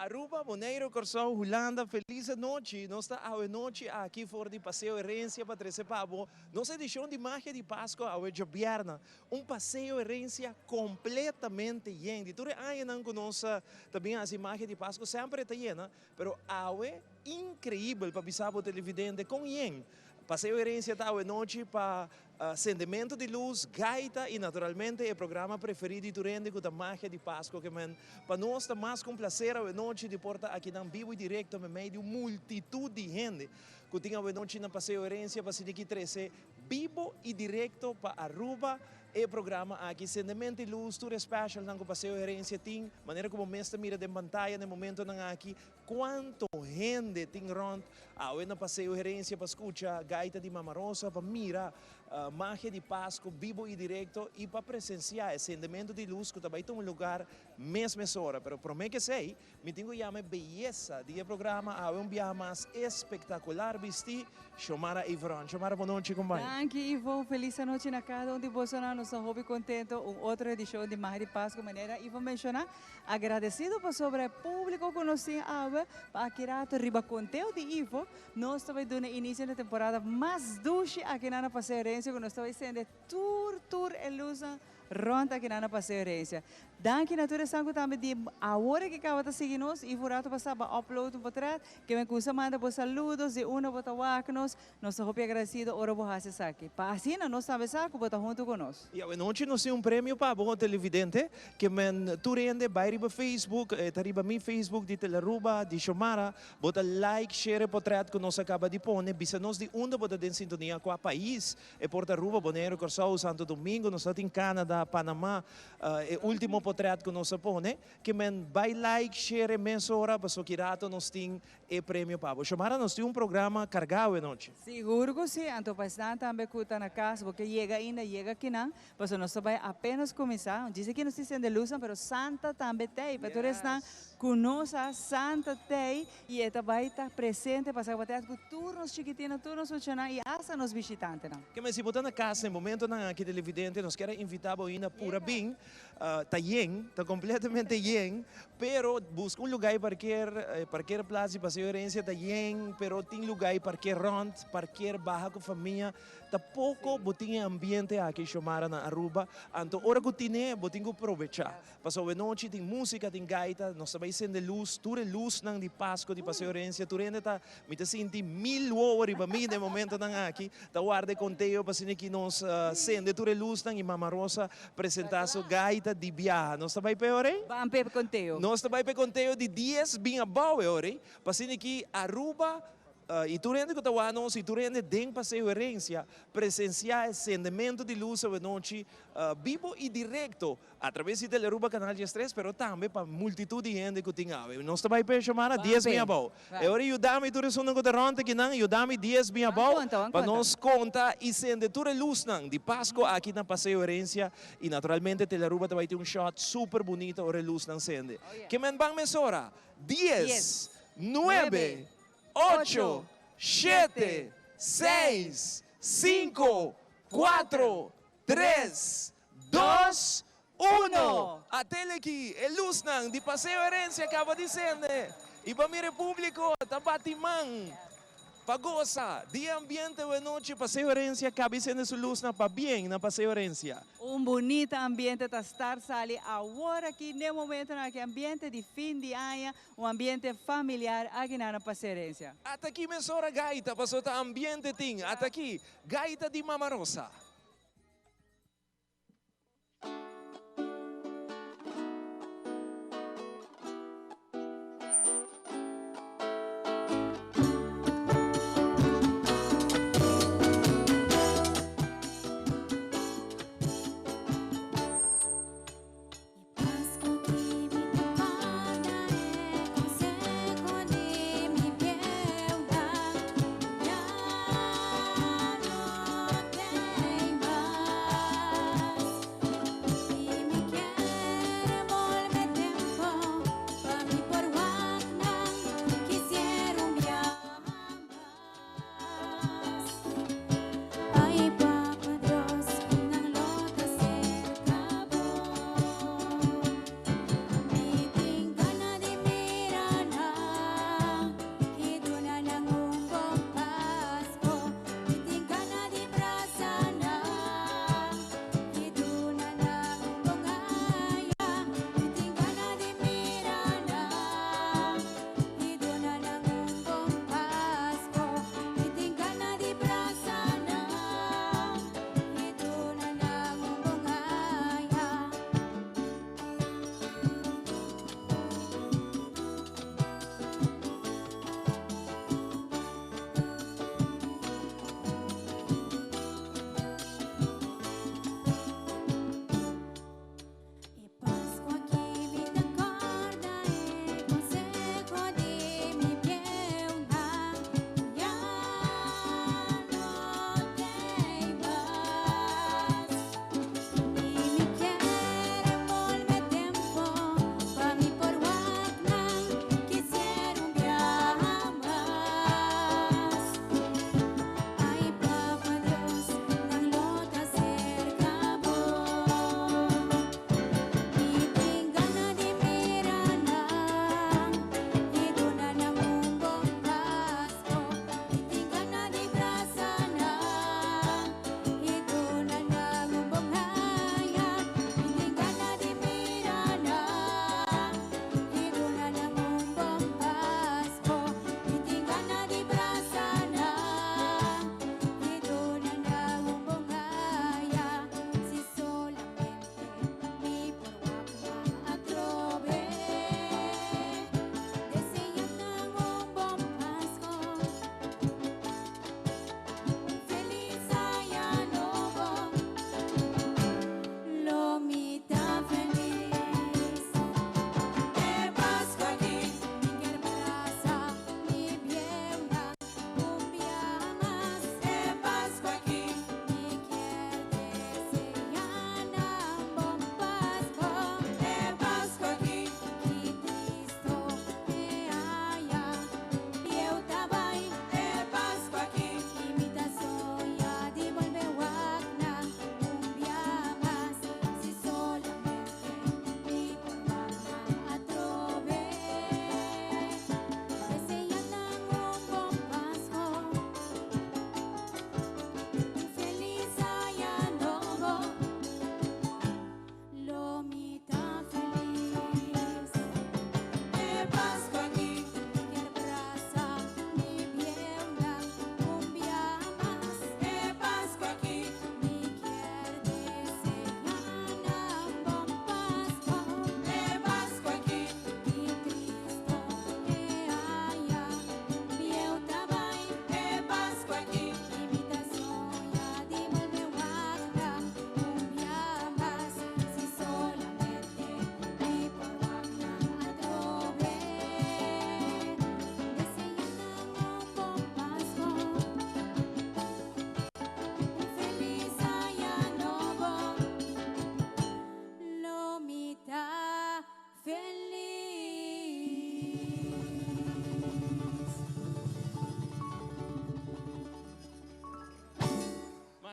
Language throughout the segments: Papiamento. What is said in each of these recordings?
Aruba, Boneiru, Kòrsou, Hulanda, felis anochi. Nos ta awe nochi aki for di Paseo Herencia pa trece pa bo nos edicion di Magia di Pasco awe djobièrna. Un Paseo Herencia completamente yen. Di tur e añanan cu nos ta bin haci Magia di Pasco semper e ta yena, pero awe increibel pa bisa bo televidente con yen Paseo Herencia ta awe nochi pa sendemento di luz, gaita y naturalmente e programa preferi di tur hende cu ta Magia di Pasco ke men pa nos ta mas cu un placer awe nochi di por ta akinan bibo y directo memey di un multitud di hende cu tin awe nochi na Paseo Herencia pa sinti ki trece bibo y directo pa Aruba e programa aki Sendemento y Luz tur e specialnan cu Paseo Herencia tin manera cu bo mes ta mira den pantaya na e momentonan aki Cuanto hende tin rond awe na Paseo Herencia pa scucha Gaita di Mama Rosa, pa mira Magia di Pasco bibo y directo y pa presencia e sendemento di luz cu ta bay tuma lugar mes mesora. Pero prome cu esey, mi tin cu yama e beyesa di e programa awe un biaha mas espectacular bisti, Xiomara Iveron. Xiomara, bon nochi, con bay? Danki Ivo, feliz anochi na cada un di bosonan. Nos ta hopi contento un otro edicion di Magia di Pasco manera Ivo menciona. Agradecido pasobra e publico cu nos tin awe pa aki rato riba conteo di Ivo, nos ta bay duna inicio na temporada mas dushi akinan na Paseo Herencia cu nos ta bay sende tur tur e luznan rond akinan na Paseo Herencia. Danki na tur esnan cu tambe di awor aki caba ta sigui nos, Ivo un rato pasa ba upload un potret, ke men cuminsa manda bo saludos di unda bo ta wak nos, Nos ta hopi agradecido ora bo haci esaki, pa asina nos tambe sa cu bo ta hunto cu nos. Y awenochi nos tin un premio pa bo televidente, ke men tur hende bay riba Facebook, e ta riba mi Facebook di Telearuba, di Xiomara, bo ta like, share e potret cu nos a caba di pone, bisa nos di unda bo ta den sintonia, cua pais, e por ta Aruba, Boneiru, Corsou, Santo Domingo, nos ta tin Canada, Panama, e ultimo potret cu nos a pone, ke men bay like, share e mesora, pasobra ki rato nos tin E premio pa bo. Xiomara nos tin un programa carga awe nochi. Sigur cu si, anto pa esnan tambe cu ta na cas bo ke yega ainda yega kinan, pasobra nos ta bay apenas cuminsa, djis aki nos tin sende luznan pero Santa tambe t'ey, pa tur esnan cu no sa Santa t'ey y e ta bay ta presente pa sa cu tur nos chikitinnan, tur nos muchanan y hasta nos bishitantenan. Ke si bo ta na cas na e momentonan aki televidente nos kier a invita bo ainda pura bin. Ta yen, ta completamente yen, pero busca un lugar y parkeer, parkeer plaats di Paseo Herencia ta yen, pero tin lugar y parkeer rond, parkeer baha cu famia, ta poco bo tin e ambiente aki Xiomara na Aruba, anto ora cu tine bo tin cu probecha, pasobra awenochi tin musica, tin gaita, nos ta bay cende luz, tur e luznan di Pasco di Paseo Herencia, tur hende ta, mi ta sinti mil wowo riba mi den momentonan aki, ta warda e conteo pa asina ki nos cende tur e luznan y Mama Rosa Presentá su gaita di biaha. Nos ta bai p'e ora ei? Ban p'e konteo. Nos ta bai p'e konteo di dies bin abou e ora ei. Pa asina ki Aruba i tur hende ku ta wak nos i tur hende den Paseo Herencia presensiá e sendementu di lus awenochi bibo i direkto atraves di Telearuba Kanal diestres pero tambe pa multitut di hende ku tin awe. Nos ta bai p'e Xiomara dies bin abou. E ora yuda mi tur esunnan ku ta rònt akinan, yuda mi dies bin abou pa nos konta i sende tur e lusnan di Pasko aki na Paseo Herencia i naturalmente Telearuba ta bai tin un shòt super bunita ora e lusnan sende. Ke men ban mesora, dies, nuebe, ocho, shete, seis, sinku, kuatro, Tres, dos, uno! Atel aki, e lusnan di Paseo Herencia caba di sende y pa mira e publico ta bati man pa goza di e ambiente wenochi. Paseo Herencia caba di sende su lusnan pabien na Paseo Herencia. Un bunita ambiente ta start sali awor aki n'e momentonan aki, ambiente di fin di aña, un ambiente familiar aki na Paseo Herencia. Ata aki mesora gaita pasobra ta ambiente tin, ata aki gaita di Mama Rosa.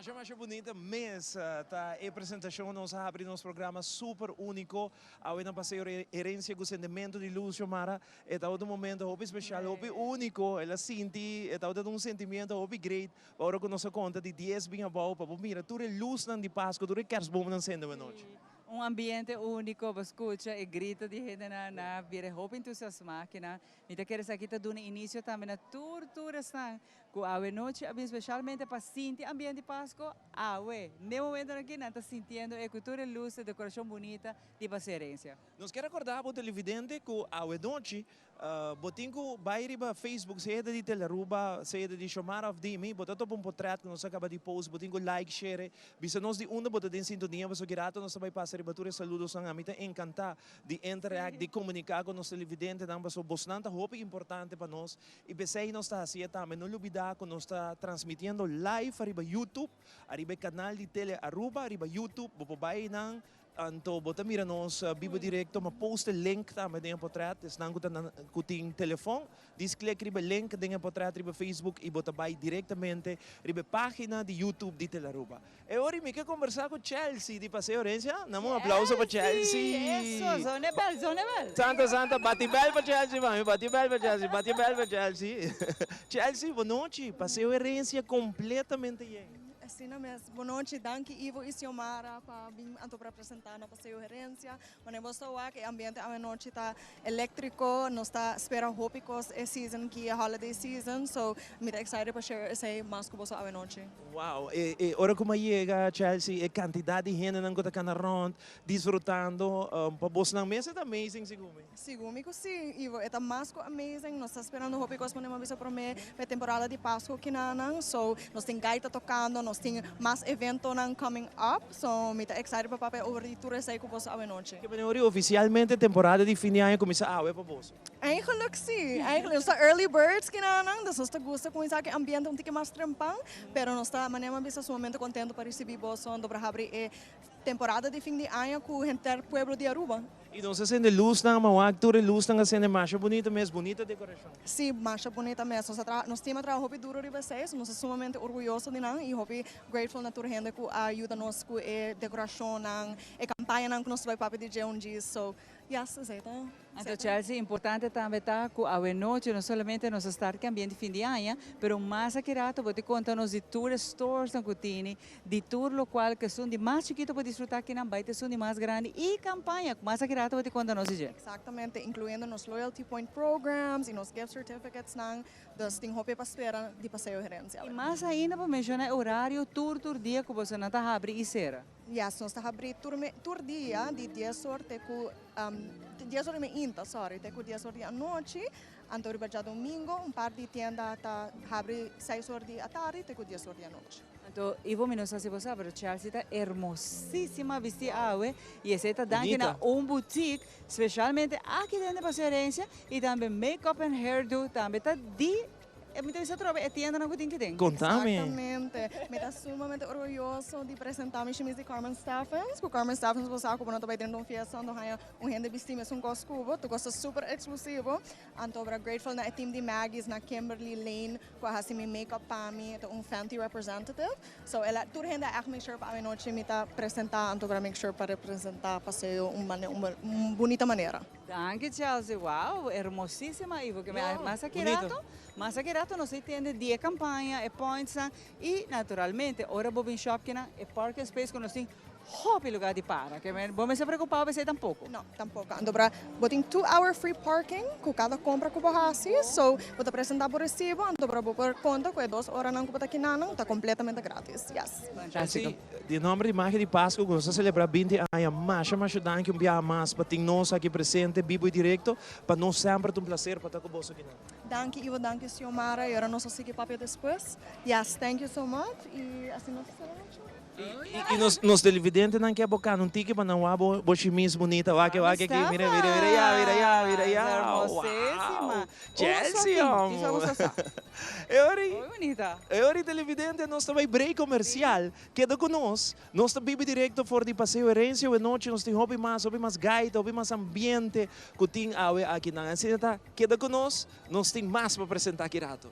Masha masha bunita mes ta e presentacion nos a habri nos programa super unico awe na Paseo Herencia cu Sendemento di Luz Xiomara e tabata un momento hopi special hopi unico el a sinti e tabata un sentimiento hopi great pa ora cu nos a conta di dies bin abao pa bo mira tur e luznan di Pasco tur e kerstboomnan sende awe nochi. Un ambiente unico bo scucha e grito di hendenan na bira hopi entusiasma kinan mi ta kere esaki ta duna inicio tambe na tur tur esnan Ku awe nochi a bin spesialmente pa sinti ambient di Pasko, awe, n'e momentonan aki nan ta sintiendo e ku tur e lus, e dekorashon bunita di Paseo Herencia. Nos kier rekordá bo televidente ku awe nochi bo tin ku bai riba Facebook sea di Telearuba, sea di Xiomara òf di mi, bo ta topa un potrèt ku nos a kaba di post, bo tin ku like, share, bisa nos di unda bo ta den sintonia pasobra ki rato nos ta bai pasa riba tur e saludosnan. Ami ta enkantá di interact, di komuniká ku nos televidentenan pasobra bosnan ta hopi importante pa nos. I p'esei nos ta hasié tambe. No lubidá ku nos ta transmitiendo live ariba YouTube, ariba e kanal di Tele Aruba ariba YouTube. Bo por bai einan, anto bo ta mira nos bibo direkto. Mi a post e link tambe den e potrèt. Esnan ku ta na ku tin telefòn, dis klik riba e link den e potrèt riba Facebook i bo ta bai direktamente riba e página di YouTube di Tele Aruba. E ora mi ke kombersá ku Chelsea di Paseo Herencia. Dame un aplauso pa Chelsea. Eso, zona e bèl, zona e bèl. Santa, santa, bati bèl pa Chelsea mami, bati bèl pa Chelsea, bati bèl pa Chelsea. Chelsea, bo nochi, Paseo Herencia kompletamente yen. Asina mes. Bo nochi, danki Ivo i Xiomara pa bin anto representá na Paseo Herencia. Wanneer bo ta wak e ambiente awenochi ta electrico, nos ta spera hopi cos e season ki e holiday season, so mi ta excited pa share esey mas cu boso awenochi. Wow, e e ora cu mi a yega Chelsea e cantidad di hendenan cu ta cana rond disfrutando pa bosnan mes e ta amazing segun mi. Segun mi cu si, Ivo, e ta mas cu amazing, nos ta sperando hopi cos manera mi a bisa prome pa e temporada di Pascu kinanan, so nos tin gaita tocando, nos tin mas eventonan coming up. So mi ta excited pa papia over di tur esey cu boso awe nochi. Ke manera ori oficialmente temporada di fin di aña cuminsa awe pa boso? Eigenlijk si, eigenlijk. Nos ta early birds kinanan, dus nos ta gusta cuminsa cu e ambiente un tiki mas trempan, pero nos ta manera mi a bisa sumamente contento pa ricibi boso anto por habri e temporada di fin di aña cu henter pueblo di Aruba. I nos a sende lusnan, ma wak tur e lusnan a sende masha bunita mes, bunita dekorashon. Sí, masha bunita mes. Nos a traha, nos team a traha hopi duro riba esei, so nos ta sumamente orguyoso di nan i hopi grateful na tur hende ku a yuda nos ku e dekorashonnan, e kampañanan ku nos ta bai papia di dje un djis. So, yes, esei ta. Anto Chelsea, importante tambe ta ku awenochi no solamente nos a start ku ambiente fin di aña, pero mas aki rato bo ta konta nos di tur e storesnan ku tini, di tur lokual ku esun di mas chikito por disfruta kinan bai ta esun di mas grandi i kampaña ku mas aki rato bo ta konta nos di dje. Exactamente, incluyendo nos loyalty point programs y nos gift certificates nan, dus tin hopi pa spera di Paseo Herencia. I mas ainda bo menciona e horario tur tur dia ku bosonan ta habri i sera. Yes, nos ta habri tur me tur dia di dies or te ku dies or di meinta, sorry, te ku dies or di anochi, anto riba djadomingo un par di tienda ta habri seis or di atardi te ku dies or di anochi. Anto Ivo mi no sa si bo sa pero Chelsea ta hermosisima bisti awe y esey ta danki na un boutique specialmente aki den de Paseo Herencia y tambe Make Up and Hairdo tambe ta di E mi ta bisa atrobe e tiendanan ku tin ki den. Kontami. Exactamente. Mi ta sumamente orguyoso di presenta mi shimis di Carmen Steffens. Ku Carmen Steffens bo sa ku bo no ta bai drenta un fiesta anto haña un hende bisti mesun kos ku bo. Tur kos ta super exclusivo. Anto bra grateful na e team di Maggie's na Kimberly Lane ku a hasi mi make-up pa mi. E ta un Fenty representative. So el a tur hende a ègt make sure pa awenochi mi ta presenta anto bra make sure pa representa Paseo un un bunita manera. Danki Chelsea, wow, hermosisima Ivo, ke mas aki rato, mas aki rato nos a tende di e campaña, e pointsnan y naturalmente ora bo bin shop kinan e parking space ku nos tin hopi lugar di para, ke men bo mester preocupa pa esey tampoco. No, tampoco. Anto bra bo tin two hour free parking ku kada compra ku bo hasi, so bo ta presenta bo recibo, anto bra bo por konta ku e dos oranan ku bo ta kinanan ta completamente gratis, yes. Fantastico. Di nomber di Magia di Pascu cu nos ta celebra binti aña, masha masha danki un biaha mas pa tin nos aki presente bibo y directo. Pa nos semper ta un placer pa ta cu boso akinan. Danki Ivo, danki Xiomara y ora nos a sigui papia despues. Yes, thank you so much y asina nos ta cera nochi. Y nos televidentenan ke bo cana un tiki pa nan wak bo shimis bunita wak wak aki mira mira mira ya mira ya mira ya Hermosísima. Wow Chelsea homo E ora e ora televidente nos ta bay break comercial keda cu nos nos ta bibi directo for di Paseo Herencia awe nochi nos tin hopi mas hopi mas gaita hopi mas ambiente cu tin awe akinan asina ta keda cu nos nos tin mas pa presenta aki rato.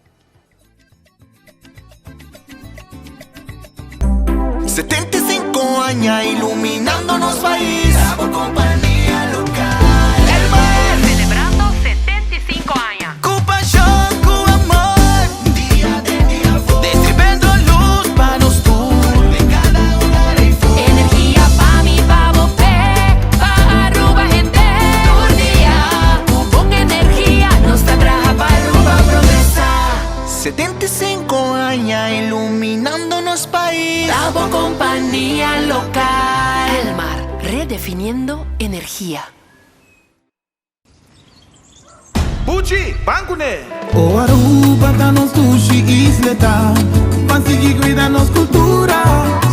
75 aña iluminando nos pais. Bo kompania lokal. Elmar. Selebrando 75 aña. Ku pashon, ku amor. Dia den dia for. Destribendo lus pa nos tur. Den kada hogar ei for. Energia pa mi, pa bo, p'e, pa Aruba hende. Tur dia ku bon energia nos ta traha pa Aruba progresa. 75 aña iluminando nos pais. Ta bo kompania lokal. Elmar, redefiniendo energia. Buchi, ban kuné! O Aruba ta nos dushi isleta, Ban sigui cuida nos cultura,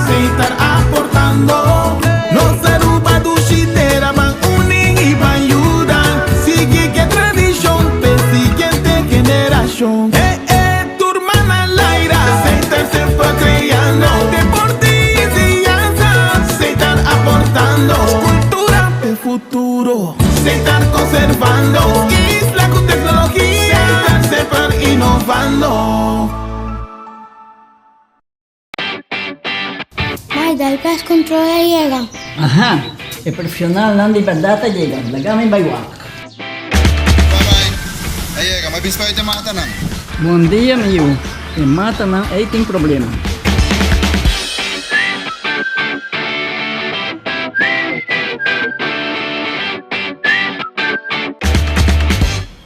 Seitar aportando. Nos Aruba dushi tera, Ban uni y ban yuda, Sigui cu e tradicion p'e siguiente generacion. Eh eh, tur man al aire, Seitar semper creando. Deporte y enseñanza, Seitar aportando. Cultura p'e futuro, Seitar conservando. Isla cu tecnologia, Seitar semper innovando. Mai, dal pest control a yega. Aha, e profesionalnan di berdad a yega, laga mi bai wak. Bye bye. A yega, mi bispa e matanan. Bon dia mi yu, e matanan ei tin problema.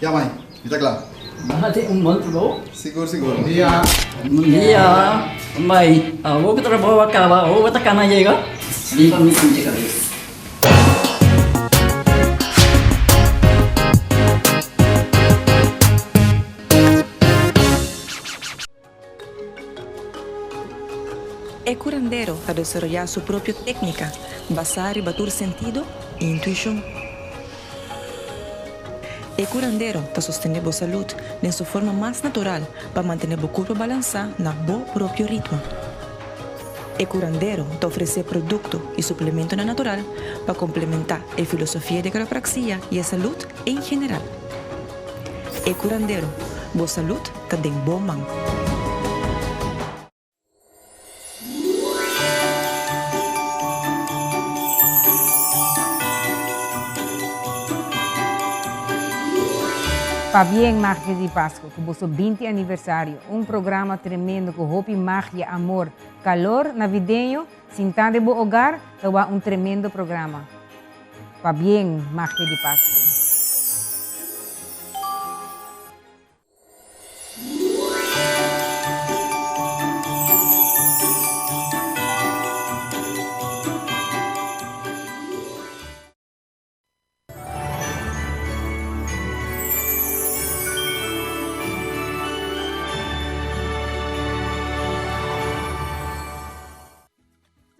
Ya mai, mi ta kla. Bo hasi un bon trabou. Sigur sigur. Bon dia. Bon dia. Mai, awor ku trabou a kaba, awor bo ta kana yega? Riba mi pinche kabes. E curandero ta desaroyá su propio técnica basá riba tur sentido i intuishon. E curandero ta sostené bo salud den su forma mas natural pa mantené bo curpa balansá na bo propio ritmo. E curandero ta ofresé producto i suplementonan natural pa complementá e filosofia di quiropraxia i e salud en general. E curandero, bo salud ta den bo man. Pabien Magia di Pasco cu boso 20 aniversario. Un programa tremendo cu hopi magia, amor, calor navideño. Sinta den bo hogar ta wak un tremendo programa. Pabien Magia di Pasco.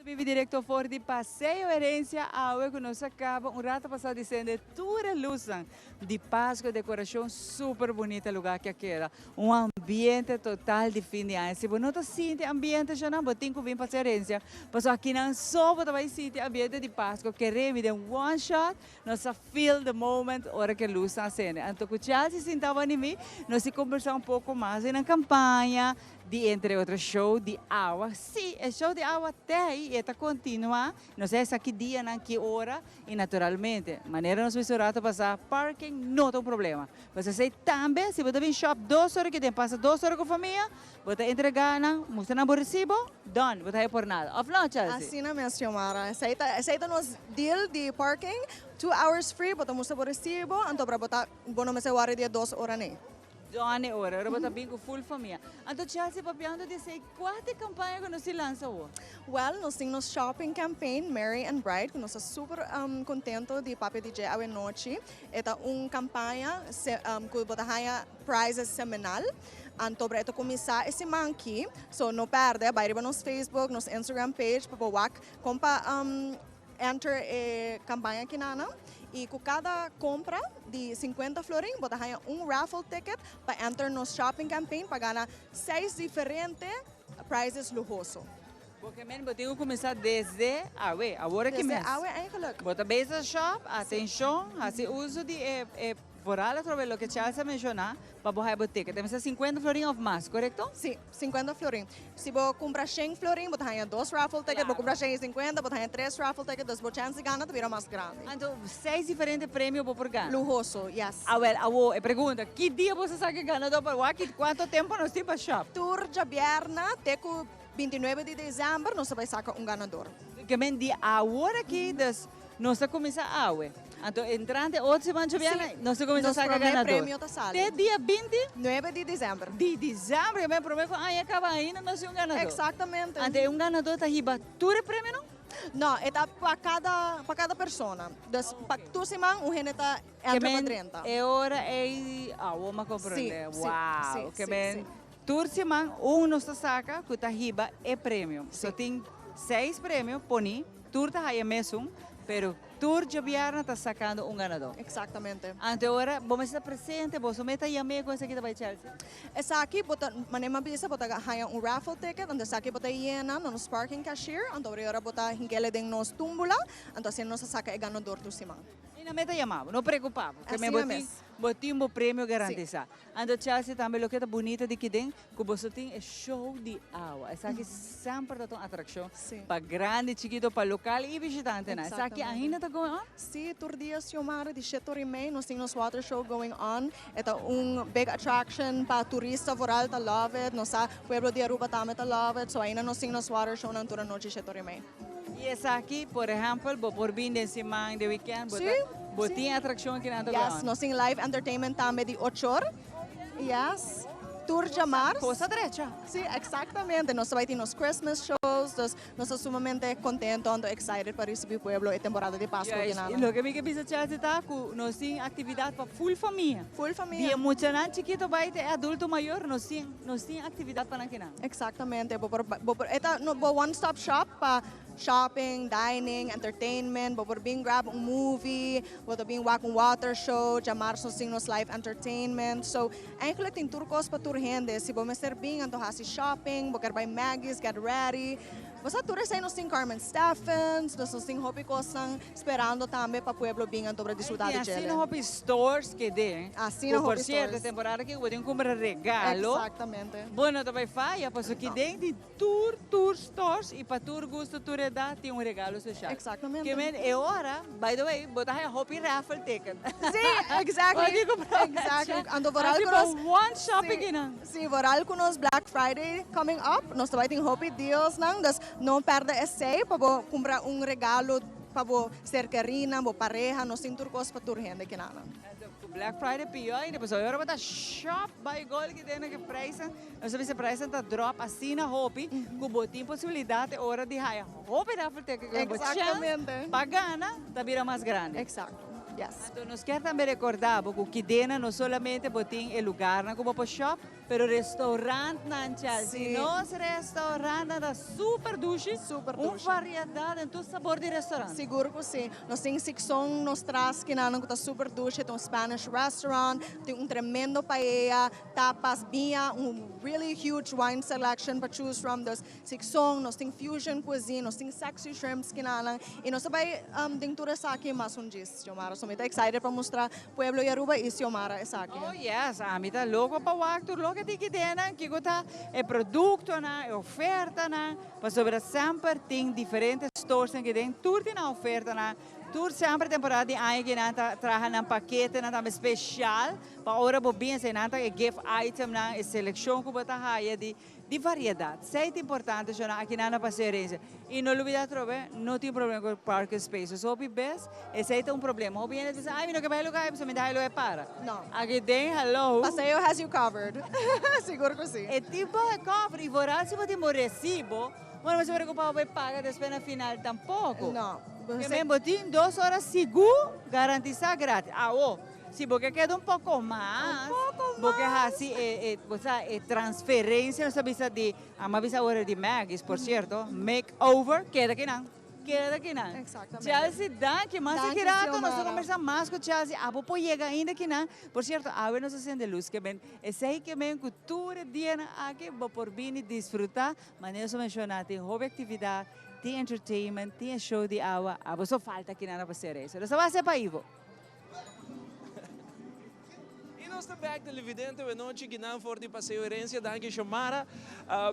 Bibi directo for di Paseo Herencia awe cu nos a caba un rato pasa di sende tur e luznan di Pasco, decoracion super bunita lugar ki a keda. Un ambiente total di fin di aña. Si bo no ta sinti ambiente sha nan, bo tin cu bin Paseo Herencia. Pasobra akinan so bo ta bay sinti ambiente di Pasco. Kere mi den one shot nos a feel the moment ora cu e luznan a sende. Anto cu Chelsea sinta bo mi, nos si combersa un poco mas den nan campaña di entre otro show di awa. Si, e show di awa t'ey y e ta continua. No sa esaki dianan ki ora y naturalmente, manera nos bisa un rato pasa, parking no ta un problema. Pues esey tambe, si bo ta bin shop 2 ora ki den pasa 2 ora cu famia, bo ta entrega nan, mustra nan bo recibo, done, bo ta haya por nada. Of no, Chelsea? Asina mes, Xiomara. Esey ta nos deal di parking. 2 hours free, bo ta mustra bo recibo, anto bo ta, bo no mester worry di 2 ora nee. Done ora, ora bo ta bin cu full famia. Anto Chelsea, papiando di esey, cua ta e campaña cu nos a lansa awo? Well, nos tin nos shopping campaign, Merry and Bright, cu nos ta super contento di papia di dje awe nochi. E ta un campaña cu bo ta haya prizes semanal. Anto e ta cuminsa e siman aki, so no perde, bay riba nos Facebook, nos Instagram page, pa wak, con pa enter e campaña aki nan. Y cu cada compra di 50 florin, bo ta haya un raffle ticket pa enter nos shopping campaign pa gana seis diferente prizes luhoso. Porque men, bo tin cu cuminsa desde awe, awor aki Desde mes. awe eigenlijk. Bo ta bezig shop, atencion, haci uso di e Vooral atrobe loke Chelsea a menciona pa bo haya bo ticket. E mester 50 florin of mas, corecto? Si, 50 florin. Si bo cumpra 100 florin, bo ta haya dos raffle ticket. Bo cumpra 150, bo ta haya tres raffle ticket. Dus bo chance di gana ta bira mas grandi. Anto, seis diferente premio bo por gana? Luhoso, yes. Awel, awo, e pregunta, ki dia bo sa sa ke ganador pa wak i cuanto tempo nos tin pa shop? Tur djabièrna te cu 29 di december nos ta bay saca un ganador. Ke men di awor aki, dus nos ta cuminsa awe. Anto entrante otro siman djabièrna nos ta cuminsa saca ganador. Nos prome premio ta sali. Te dia 20? Nuebe di december. Di december, ke men prome cu aña caba ainda nos tin un ganador. Exactamente. Anto e un ganador ta hiba tur e premionan? No, e ta pa cada, pa cada persona. Dus pa tur siman un hende ta entra pa drenta. E ora ey, awo mi a comprende. Si, Wow, si, ke si, men si. Tur siman un nos ta saca cu ta hiba e premio. So tin seis premio poni, tur ta haya mesun, pero tur djabièrnè ta sacando un ganador. Exactamente. Anto e ora bo mester ta presente, boso me ta yam'é cu esaki ta bay Chelsea? Esaki bo ta, manera mi a bisa, bo ta haya un raffle ticket, anto esaki bo ta yena na nos parking cashier, anto e ora bo ta hink'el den nos tumbula, anto asina nos ta saca e ganador tur siman. I nan me ta yama bo, no preocupa bo, ke me bo Asina tin, mes. bo tin bo premio garantisa. Anto Chelsea tambe loke ta bunita di kiden ku boso tin e show di awa. Esaki semper ta un atraccion pa grandi, chikito, pa local y bishitantenan. Esaki ainda ta going on? Si, tur dia Xiomara di shete ora y mei nos tin nos water show going on. E ta un big attraction pa turista vooral ta love it. Nos sa pueblo di Aruba tambe ta love it. So ainda nos tin nos water shownan tur anochi shete ora y mei. Y esaki, por ehempel, bo por bin den siman, den weekend, bo ta, bo tin atraccion kinan ta Yes, nos tin live entertainment tambe di ocho or. Yes, tur djamars. Cosa drecha. Si, exactamente. Nos ta bay tin nos Christmas shows, dus nos ta sumamente contento anto excited pa ricibi pueblo e temporada di Pasco kinan. Y loke mi ke bisa Chelsea ta cu nos tin actividad pa full famia. Full famia. Di e muchanan chikito bay te e adulto mayor, nos tin, nos tin actividad pa nan kinan. Exactamente, bo por, bo por, e ta bo one stop shop pa shopping, dining, entertainment, bo por bin grab un movie, bo ta bin wak un water show, djamarsa nos tin nos live entertainment, so eigenlijk tin tur cos pa tur hende, si bo mester bin anto haci shopping, bo kier bay Maggie's get ready, bo sa tur esey nos tin Carmen Steffens, dus nos tin hopi cosnan Sperando tambe pa pueblo bin anto pra disfruta di Tin djele. asina hopi stores ke den. Asina Ku por hopi sierto stores. temporada aki ku bo tin kumpra regalo. Exactamente. Bo no ta bai faya pasobra ki den tin tur tur stores i pa tur gusto tur edat tin un regalo special. Exactamente. Ke men e ora by the way bo ta haya hopi raffle ticket. Si, exactly. Bo tin ku probecha. Exactly. Anto vooral Asi ku pa nos one shopping Si, kinan. si, vooral ku nos Black Friday coming up nos ta bai tin hopi deals nan dus no perde esei pa bo kumpra un regalo Pa bo ser kerina, bo pareha, nos tin tur kos pa tur hende kinanan. Ku Black Friday pió ainda, pasobra ora bo ta shop bai gol ki den ke prijsnan, nos ta bisa prijsnan ta drop asina hopi ku bo tin posibilidat e ora di haya hopi raffle ticket ku bo chance pa gana ta bira mas grandi. Exacto, yes. Anto nos kier tambe recorda bo ku kidena no solamente bo tin e lugarnan ku bo por shop, Pero restaurantnan Chelsea, nos restaurantnan ta super dushi, Super un dushi. variedad den tur sabor di restaurant. Sigur cu si. Nos tin Sixon nos tras kinanan cu ta super dushi, ta un Spanish restaurant, tin un tremendo paella, tapas, biña, un really huge wine selection pa choose from. Dus Sixon, nos tin fusion cuisine, nos tin sexy shrimps kinanan y nos ta bay den tur esaki mas un djis, Xiomara. So mi ta excited pa mustra pueblo di Aruba y Xiomara esaki. Oh yes, ami ta loco pa wak tur loke tin kidenan, kico ta e productonan, e ofertanan, pasobra semper tin diferente storesnan kiden, tur tin nan ofertanan, tur semper temporada di aña kinan ta traha nan paketenan tambe special pa ora bo bin esey nan ta e gift itemnan, e seleccion cu bo ta haya di Di variedad. Esey ta importante shona aki nan na Paseo Herencia. Y no lubida atrobe, no tin problema cu parking spaces. Hopi bes esey ta un problema. Hopi hende ta bisa, ay mi no ke bay e lugar ey pasobra mi ta hay lo e para. No. Aki den, hello. Paseo has you covered. Sigur cu si. E tin bo e cover y vooral si bo tin bo recibo, bo no mester preocupa bo bay paga despues na final tampoco. No. Ke men bo tin dos ora sigur garantisa gratis. Awo. Si bo ke keda un poko mas, bo ke hasi e, e, bo sa, e transferencia, nos ta bisa di, amo a bisa ora di Maggie's, por cierto, make over, keda kinan, keda kinan. Exactamente. Chelsea, danki, mas Danki, aki rato nos ta Xiomara. conversa mas cu Chelsea, abo por yega ainda kinan. Por cierto, awe nos a sende luz ke men, esey ke men cu tur e dianan aki bo por bini disfruta, manera nos a menciona, tin hopi actividad, tin entertainment, tin e show di awa, abo so falta kinan a pa cera eso. Nos ta wak hacia pa Ivo. nos ta bek televidente wenochi kinan for di Paseo Herencia danki Xiomara.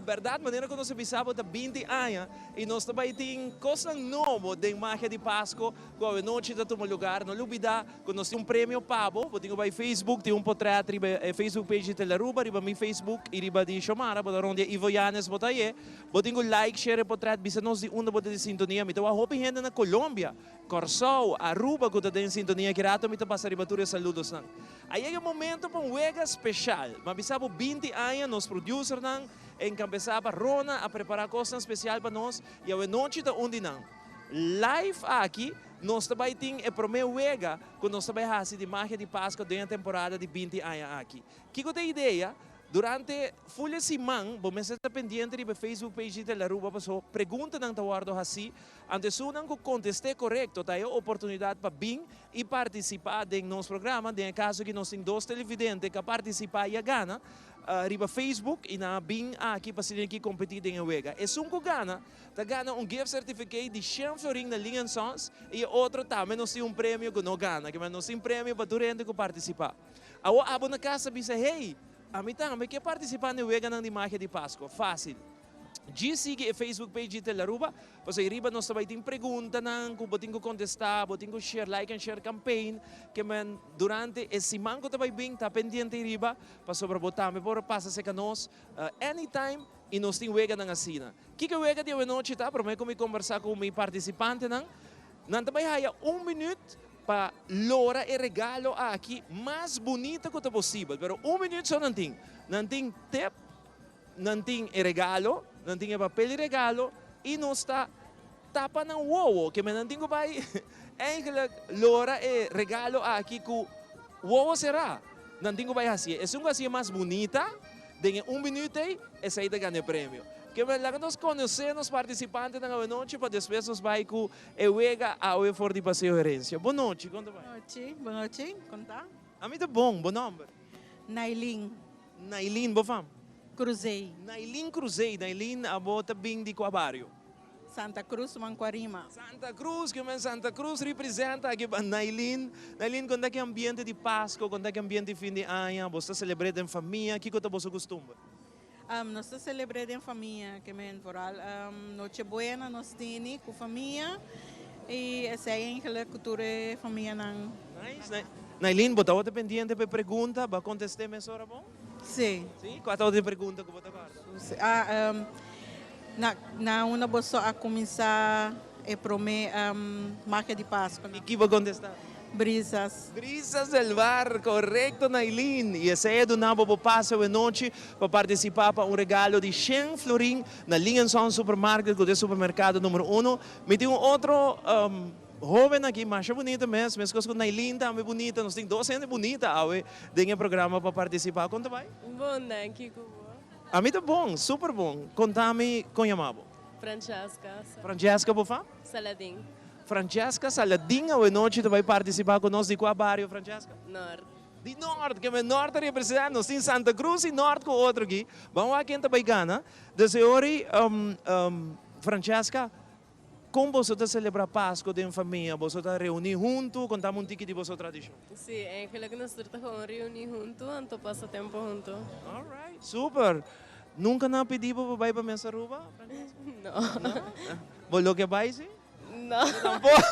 Berdad manera ku nos a bisa bo ta binti aña y nos ta bay tin cosnan nobo den Magia di Pasco ku awenochi ta tuma lugar. No lubida ku nos tin un premio pa bo. Bo tin ku bay Facebook tin un potret riba e Facebook page di Telearuba riba mi Facebook y riba di Xiomara bo ta rondia Ivo Yanez bo ta haye. Bo tin ku like share e potret bisa nos di unda bo ta di sintonia. Mi ta wak hopi hende na Colombia. Kòrsou, Aruba ku ta den sintonia ki rato mi ta pasa riba tur e saludosnan. A yega e momento pa un wega speshal. Ma bisa bo 20 aña nos producernan enkabesá pa Rona a prepará kosnan spesial pa nos i awe nochi ta un di nan. Live aki nos ta bai tin e promé wega ku nos ta bai hasi di Magia di Pascua den e temporada di 20 aña aki. Kiko ta e idea? Durante ful e siman bo mester ta pendiente riba e Facebook page di Telaruba paso preguntanan ta wòrdu hasí. Anto esunnan ku kontest'é korekto ta e oportunidat pa bin i partisipá den nos programa. Den e kaso aki nos tin dos televidente ku a partisipá i a gana riba Facebook i nan a bin aki pa asina aki kompetí den e wega. Esun ku gana ta gana un gift certificate di shen florin na Ling and Sons i e otro tambe nos tin un premio ku no gana. Kimen nos tin premio pa tur hende ku partisipá. Awor abo na kas a bisa, Hey, ami tambe ke partisipá na e weganan di magia di Paskua. Fásil. Djis sigui e Facebook page di Telaruba, pasobra ei riba nos ta bai tin preguntanan ku bo tin ku kontestá, bo tin ku share, like and share campaign, ke men durante e siman ku ta bai bin ta pendiente ei riba, pasobra bo tambe por pasa serka nos anytime i nos tin weganan asina. Kiko e wega di awenochi ta? Promé ku mi kombersá ku mi partisipantenan, nan ta bai haya un minüt Pa lora e regalo aki mas bunita ku ta posibel. Pero un minuut so nan tin. Nan tin tep, nan tin e regalo, nan tin e papel di regalo i nos ta tapa nan wowo. Ke men nan tin ku bai eigenlijk lora e regalo aki ku wowo será. Nan tin ku bai hasié. Esun ku hasié mas bunita den e un minuut ei, esei ta gana e premio. Ke men laga nos konosé nos partisipantenan awenochi pa despues nos bai ku E wega awe for di Paseo Herencia. Bon nochi, kon ta bai? Bon nochi, bon nochi, kon ta? Ami ta bon, bo nomber? Nailin. Nailin, bo fam? Cruzey. Nailin Cruzey, Nailin abo ta bin di kua bario? Santa Cruz, Mancuarima. Santa Cruz, ke men Santa Cruz representa aki pa Nailin. Nailin, kon ta ki ambiente di Pasco, kon ta ki ambiente di fin di aña, bo ta celebre den famia, kiko ta boso custumber? Nos ta selebr'é den famia, ke men vooral Noche Buena nos tini ku famia i esei eigenlijk ku tur e famianan. Nice. Nailin, bo tabata pendiente pa e pregunta, bo a kontest'é mesora bon? Sí. Sí? Kua tabata e pregunta ku bo ta kòrda? Ah, na na unda boso a kuminsá e promé magia di Pasku? I ki bo a kontestá? Brisas. Brisas del Bar, korekto Nailin! I esei a duna bo bo pase awenochi pa partisipá pa un regalo di shen florin na Ling and Son Supermarket ku ta e supermerkado numero uno. Mi tin un otro hoben aki masha bunita mes, meskos ku Nailin tambe bunita. Nos tin dos hende bunita awe den e programa pa partisipá. Kon ta bai? Bon, danki. Ku bo? Ami ta bon, super bon. Konta mi kon yama bo? Francesca. Francesca bo fa? Saladin. Francesca Saladin awenochi ta bai participa cu nos di cua bario Francesca? Noord. Di Noord, ke men Noord ta representa, nos tin Santa Cruz y Noord cu otro aki. Ban wak ken ta bai gana. Dus e ora Francesca, con boso ta celebra Pasco den famia? Boso ta reuni hunto? Contami un tiki di boso tradicion. Si, eigenlijk nos tur ta gewoon reuni hunto anto pasa tempo hunto. Alright, super. Nunca nan a pidi bo pa bai pa mes Aruba, Francesca? No. No? Bo lo ke bai si? No. Tampoco.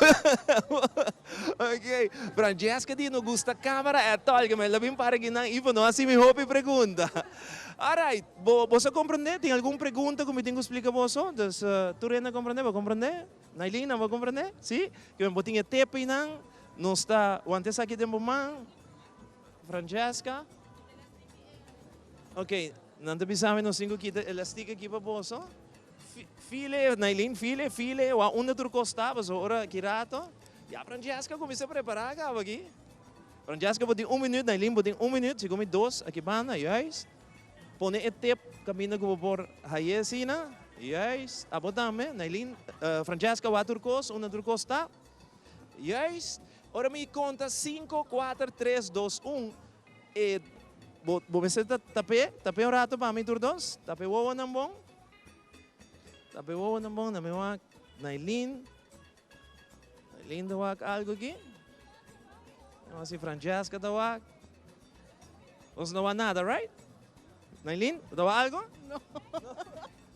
Ok. Francesca di no gusta camera at all, ke mi la bin para aki nan Ivo no hasi mi hopi pregunta. Alright, bo boso a comprende? Tin algun pregunta ku mi tin ku splika boso? Dus tur hende a comprende? Bo a comprende? Nailina, bo a comprende? Si? Ke bo tin e tep einan, nos ta wanta esaki den bo man. Francesca? Ok, nan ta bisa mi nos tin ku kita elastik aki pa boso. File, Nailin, file, file, wak unda tur kos ta, pasobra ora ki rato. Ya Francesca kuminsá prepará kaba aki. Francesca bo tin un minüt, Nailin bo tin un minüt, segun mi dos aki banda, juist. Pone e tep kaminda ku bo por haye asina, juist. Abo tambe, Nailin, Francesca wak tur kos, unda tur kos ta, juist. Ora mi konta sinku, kuater, tres, dos, un, e bo bo mester ta tap'é, tap'é un rato pa mi tur dos, tap'é wowonan bon. Tape wowonan bon na mi wak Nailin. Nailin ta wak algo aki. Mi wak si Francesca ta wak. Nos no wak nada, right? Nailin, bo ta wak algo? No.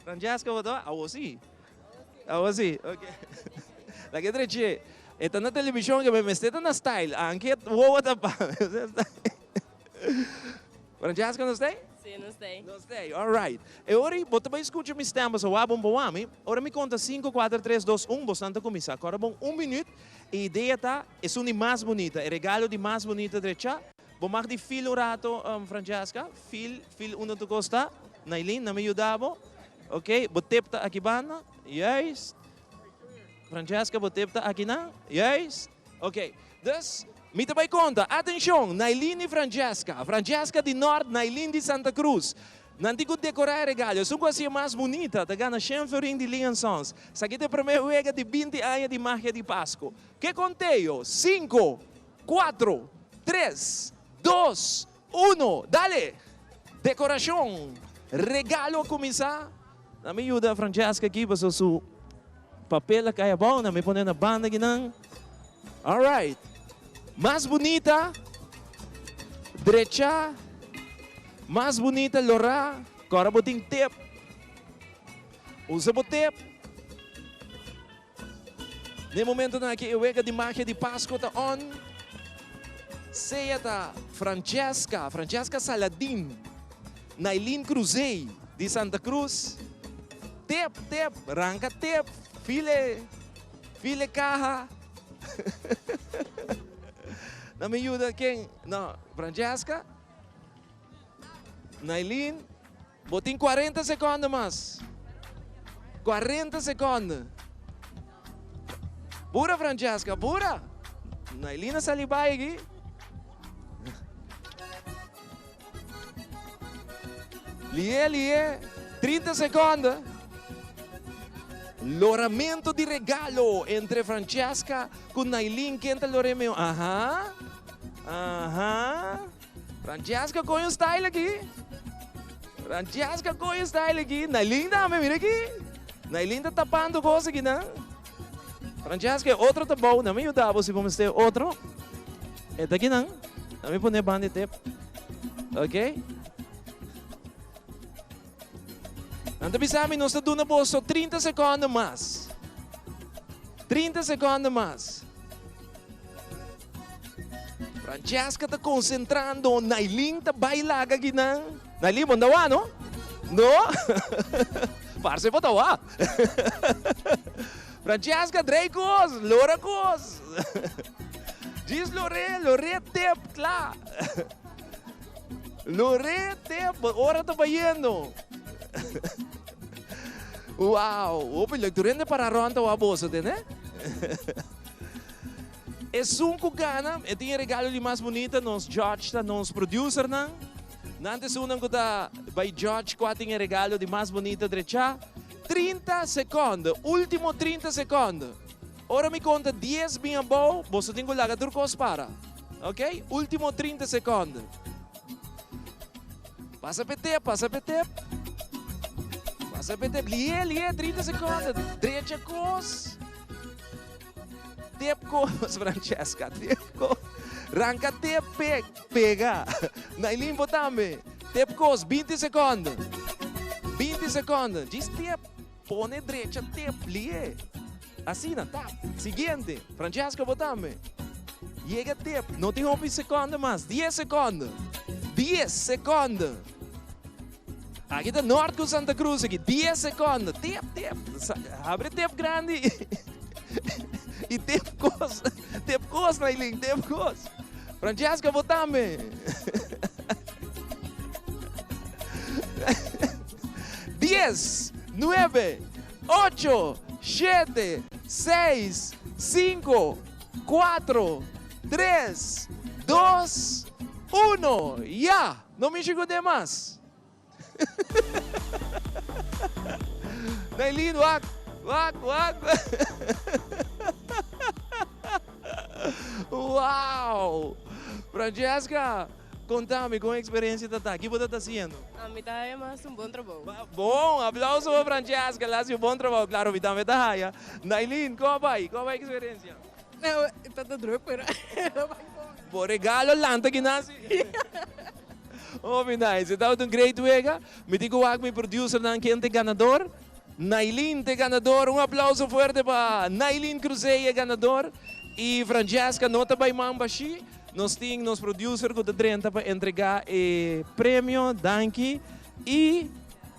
Francesca, bo ta wak? Awo si. Awo si, ok. Laga e drechi. E ta na televishon ke mester ta na style. Anke wowo ta pa. Francesca, nos ta ei? Si, nos ta ei. Nos ta ei, alright. E ora ei bo ta bai skucha mi stem pasobra wak bon pa wak mi. Ora mi konta sinku, kuater, tres, dos, un, bosnan ta kuminsá. Kòrda bon un minüt. E idea ta esun di mas bunita, e regalo di mas bunita drecha. Bo mag di fil un rato, Francesca. Fil, fil unda tur kos ta. Nailin, na mi yuda bo. Ok, bo tip ta aki banda. Juist. Francesca, bo tip ta aki nan. Juist. Ok, dus mi ta bai konta. Atencion, Nailin i Francesca. Francesca di Nort, Nailin di Santa Cruz. Nan tin ku dekorá e regalo. Esun ku hasi e mas bunita ta gana shen florin di Lee and Sons. Esaki ta e promé wega di binti aña di Magia di Pasku. Ke konteo? Sinku, Cuatro, tres, dos, uno, dale! Decoracion, regalo a cuminsa. Nan mi yuda Francesca aki pasobra su papel a cay abao, nan mi pone na banda akinan. Alright, mas bunita, drecha, mas bunita lora, cora bo tin tip, usa bo tip. Na e momentonan aki e wega di magia di Pasco ta on. Sea ta Francesca, Francesca Saladin, Nailin Cruzey di Santa Cruz. Tep, tep, ranka tep, file, file kaha. Nan mi yuda ken? No, Francesca, Nailin. Bo tin cuarenta seconde mas. Cuarenta seconde. Bura Francesca, bura. Nailina sali bai aki. Lié, lié. Trinta seconde. Loramento di regalo entre Francesca cu Nailin. Ken ta lor'é mihor? Aha. Aha. Francesca coge un style aki. Francesca coge un style aki. Nailin tambe, mira aki. Nailin ta tapando cos aki nan. Francesca, e otro ta bou. Nan mi yuda bo si bo mester otro. E ta aki nan. Nan mi pone banda e tep. Ok. Nan ta bisa mi nos ta duna boso 30 secondo mas. 30 secondo mas. Francesca ta concentrando, Nailin ta bay laga kinan. Nailin, bo no ta wak no? No? Parce bo ta wak. Francesca, drei cos, lora cos. Djis lor'é, lor'é tep, cla. Lor'é tep, bo ora ta bayendo. Wow, hopi leuk. Tur hende para rond ta wak boso, tende? Esun ku gana e tin e regalo di mas bunita, nos judge ta nos producernan. Nan ta esunnan ku ta bai judge kua tin e regalo di mas bunita drechá. 30 sekonde, ultimo 30 sekonde. Ora mi konta dies bin abou, boso tin ku laga tur kos para. Ok, ultimo 30 sekonde. Pasa p'e tep, pasa p'e tep. Pasa p'e tep, lié, lié, 30 sekonde. Drecha kos. Tep kos, Francesca, tep kos. Ranka tep, pe, pega. Nailin, bo tambe. Tep kos, 20 sekonde. 20 sekonde. Djis tep, pone drecha tep, lié. Asina, tap. Siguiente. Francesca, bo tambe. Yega tep. No tin hopi sekonde mas. 10 sekonde. 10 sekonde. Aki ta Noord ku Santa Cruz aki. 10 sekonde. Tep, tep. Abre tep grandi. I tep kos. Tep kos, Nailin. Tep kos. Francesca, bo tambe. Dies, nuebe, ocho, shete, seis, sinku, kuatro, tres, dos, uno. Ya! No mishi ku demas. Nailin wak, wak, wak. Wow! Francesca, konta mi kon eksperensia ta ta. Ki bo ta ta hasiendo? Ami ta haya mas un bon trabou. Bon! Aplauso pa Francesca, el a hasi un bon trabou. Klaro, mi tambe ta haya. Nailin, kon a bai? Kon a bai eksperensia? Ta ta druk pero. Bo regalo lanta ki nasi. Hopi nice. E tabata un great wega. Mi tin ku wak mi producernan ken ta e ganador. Nailin ta e ganador. Un aplauso fuerte pa Nailin Cruzé e ganador. Y Francesca no ta bay man bashi. Nos tin nos producer cu ta drenta pa entrega e premio. Danki. Y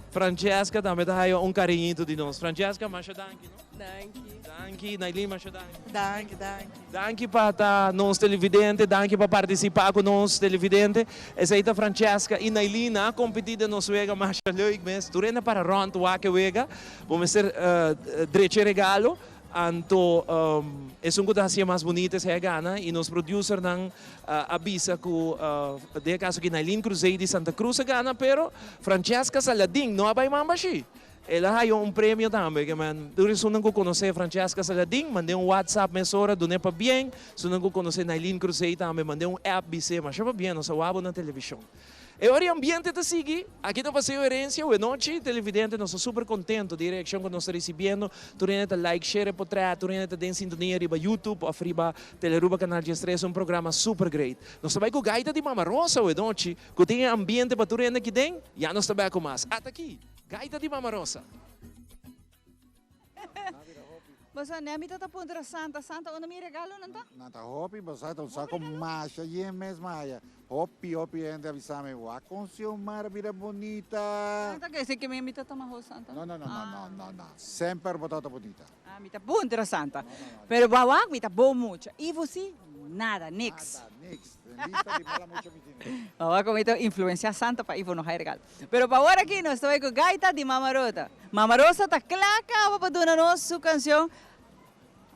Francesca tambe ta haya un cariñito di nos. Francesca, masha danki no. Danki. Danki Nailin, masha danki. Danki, danki. Danki pa ta nos televidente, danki pa participa cu nos televidente. Esey ta Francesca y Nailin nan a competi den nos wega masha leuk mes. Tur hende a para rond wak e wega. Bo mester drecha e regalo. Anto esun cu ta haci'e mas bunita esey a gana y nos producernan a bisa cu den e caso aki Nailin Cruzey di Santa Cruz a gana pero Francesca Saladin no a bay man bashi. El a haya un premio tambe ke men tur esunnan cu conoce Francesca Saladin mand'e un WhatsApp mesora dun'e pabien. Esunnan cu conoce Nailin Cruzey tambe mand'e un app bis'e masha pabien nos a wak bo na television. E ora e ambiente ta sigui aki na Paseo Herencia Wenochi televidente nos ta super contento di e reaccion cu nos ta ricibiendo. Tur hende ta like, share e potret, tur hende ta den sintonia riba YouTube of riba Telearuba Canal 13, un programa super great. Nos ta bay cu Gaita di Mama Rosa wenochi cu tin e ambiente pa tur hende aki den, ya nos ta bek cu mas. Ata aki, Gaita di Mama Rosa. Boso ne mi ta ta puntra Santa, Santa unda mi regalonan ta? Nan ta hopi, bo sa ta un saco masha yen mes maya. Hopi hopi hende a bisa mi, wak con Xiomara bira bunita. Santa ke si ke mi ta tuma ho Santa? No no no no no no no, semper bo ta bunita. Ah mi ta puntra Santa, pero bo a wak mi ta bon mucha, Ivo si nada, niks. Nada, niks, den lista di mala mucha mi tene. Bo a wak con mi ta influencia Santa pa Ivo no hay regalo. Pero pa awor aki nos ta bai cu Gaita di Mama Rota. Mama Rosa ta cla caba pa duna nos su cancion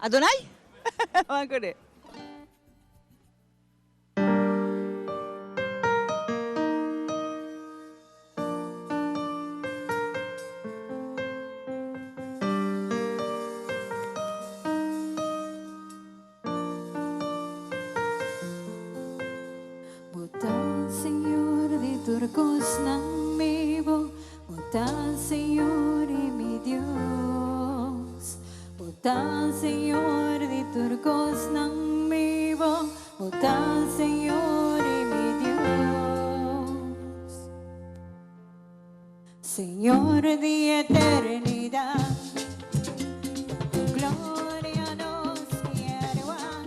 Adonai. Ban cune. Bo ta Señor di tur cosnan bibo, Bo ta Señor y mi Dios. Bo ta Señor di tur cosnan bibo, Bo ta Señor y mi Dios. Señor di eternidad, tu gloria nos kier wak.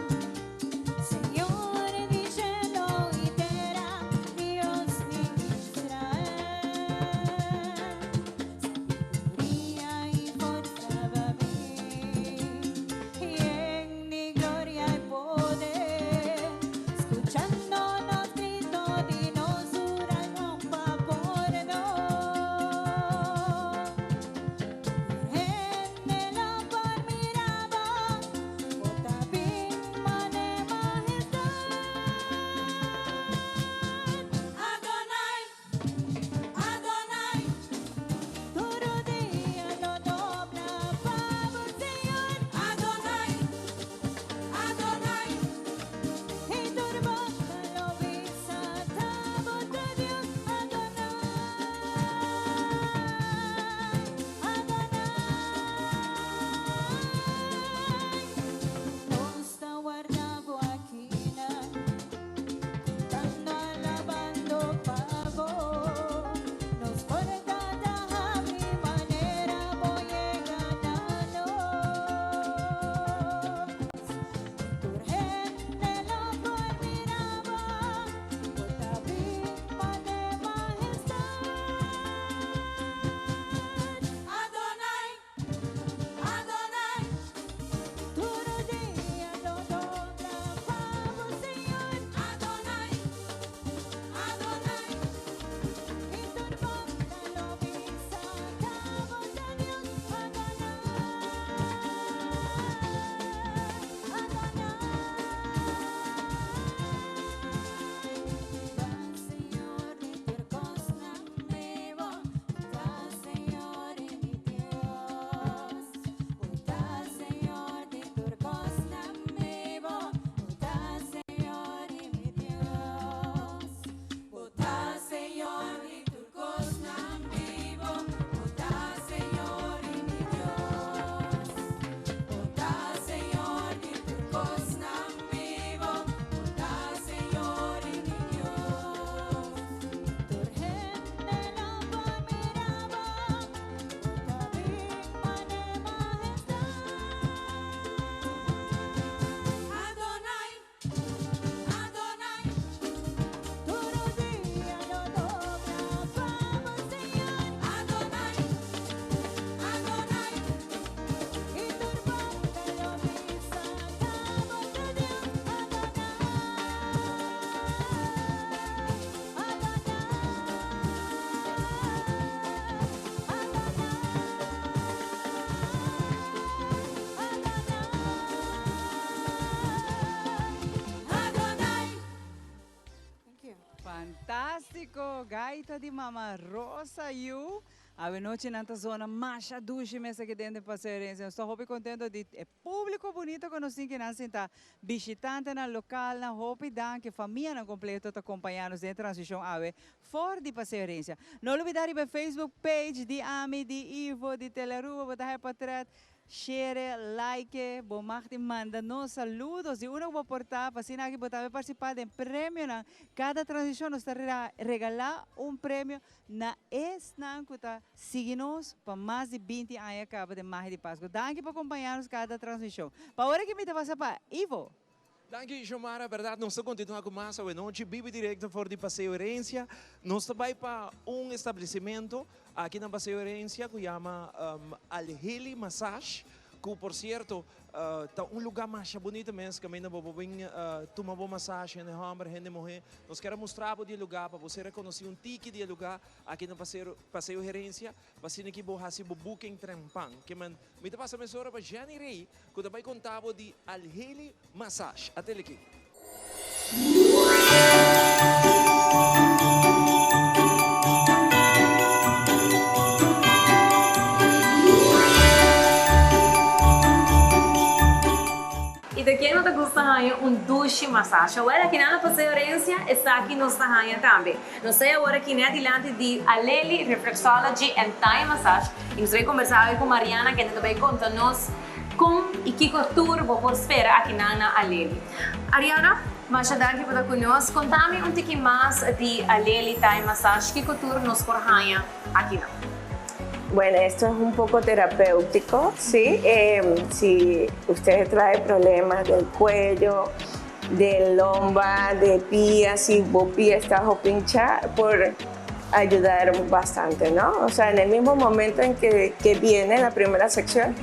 Señor di cielo y tera, Dios di Israel. Sabiduria y forza ba bin, yen di gloria y poder. Scuchando nos grito di nos huracón pa pordon. Tur Fantástiko! Gaita di Mama Rosa yu. Awe nochi nan ta zona masha dushi mes aki den den Paseo Herencia. Nos ta hopi contento di e publico bunito cu nos tin ki nan sinta. Bishitantenan, localnan, hopi danki. Famianan completo ta compaña nos den e transmision awe for di Paseo Herencia. No lubida riba e Facebook page di ami, di Ivo, di Telearuba bo ta haya potret. Share, like, bo mag di manda nos saludos di unda ku bo por ta, pa asina aki bo tambe partisipá den premionan. Kada transmishon nos ta regalá un premio na esnan ku ta sigui nos pa mas di 20 aña kaba den Magia di Pasku. Danki pa kompañá nos kada transmishon. Pa ora ki mi ta pasa pa Ivo. Danki Xiomara, berdad nos ta continua cu mas awenochi bibi directo for di Paseo Herencia. Nos ta bay pa un establecimento aki na Paseo Herencia cu yama Alheli Massage, cu por cierto ta un lugar masha bunita mes caminda bo por bin tuma bo massage, hende homber, hende muhe. Nos kier a mustra bo di e lugar pa bo ser reconoci un tiki di e lugar aki na Paseo Herencia pa asina ki bo haci bo booking trempan. Kimen mi ta pasa mesora pa Jenny Rey Ku ta bai konta bo di Alheli Massage. Atele aki. I ta ken no ta gusta haña un dushi massage? Awel aki nan na Paseo Herencia esaki nos ta haña tambe. Nos ta awor aki net dilanti di Aleli Reflexology and Thai Massage y nos ta bay conversa awe cu Mariana kende ta bay conta nos con y kico tur bo por spera aki nan na Aleli. Ariana, masha danki pa ta cu nos. Conta mi un tiki mas di Aleli Thai Massage, kico tur nos por haña aki nan? Bueno, esto es un poco terapéutico, ¿sí? Si usted trae problemas del cuello, de lomba, de pia, si bo pia está pincha, por ayudar bastante, ¿no? O sea, en el mismo momento en que, que viene la primera sección,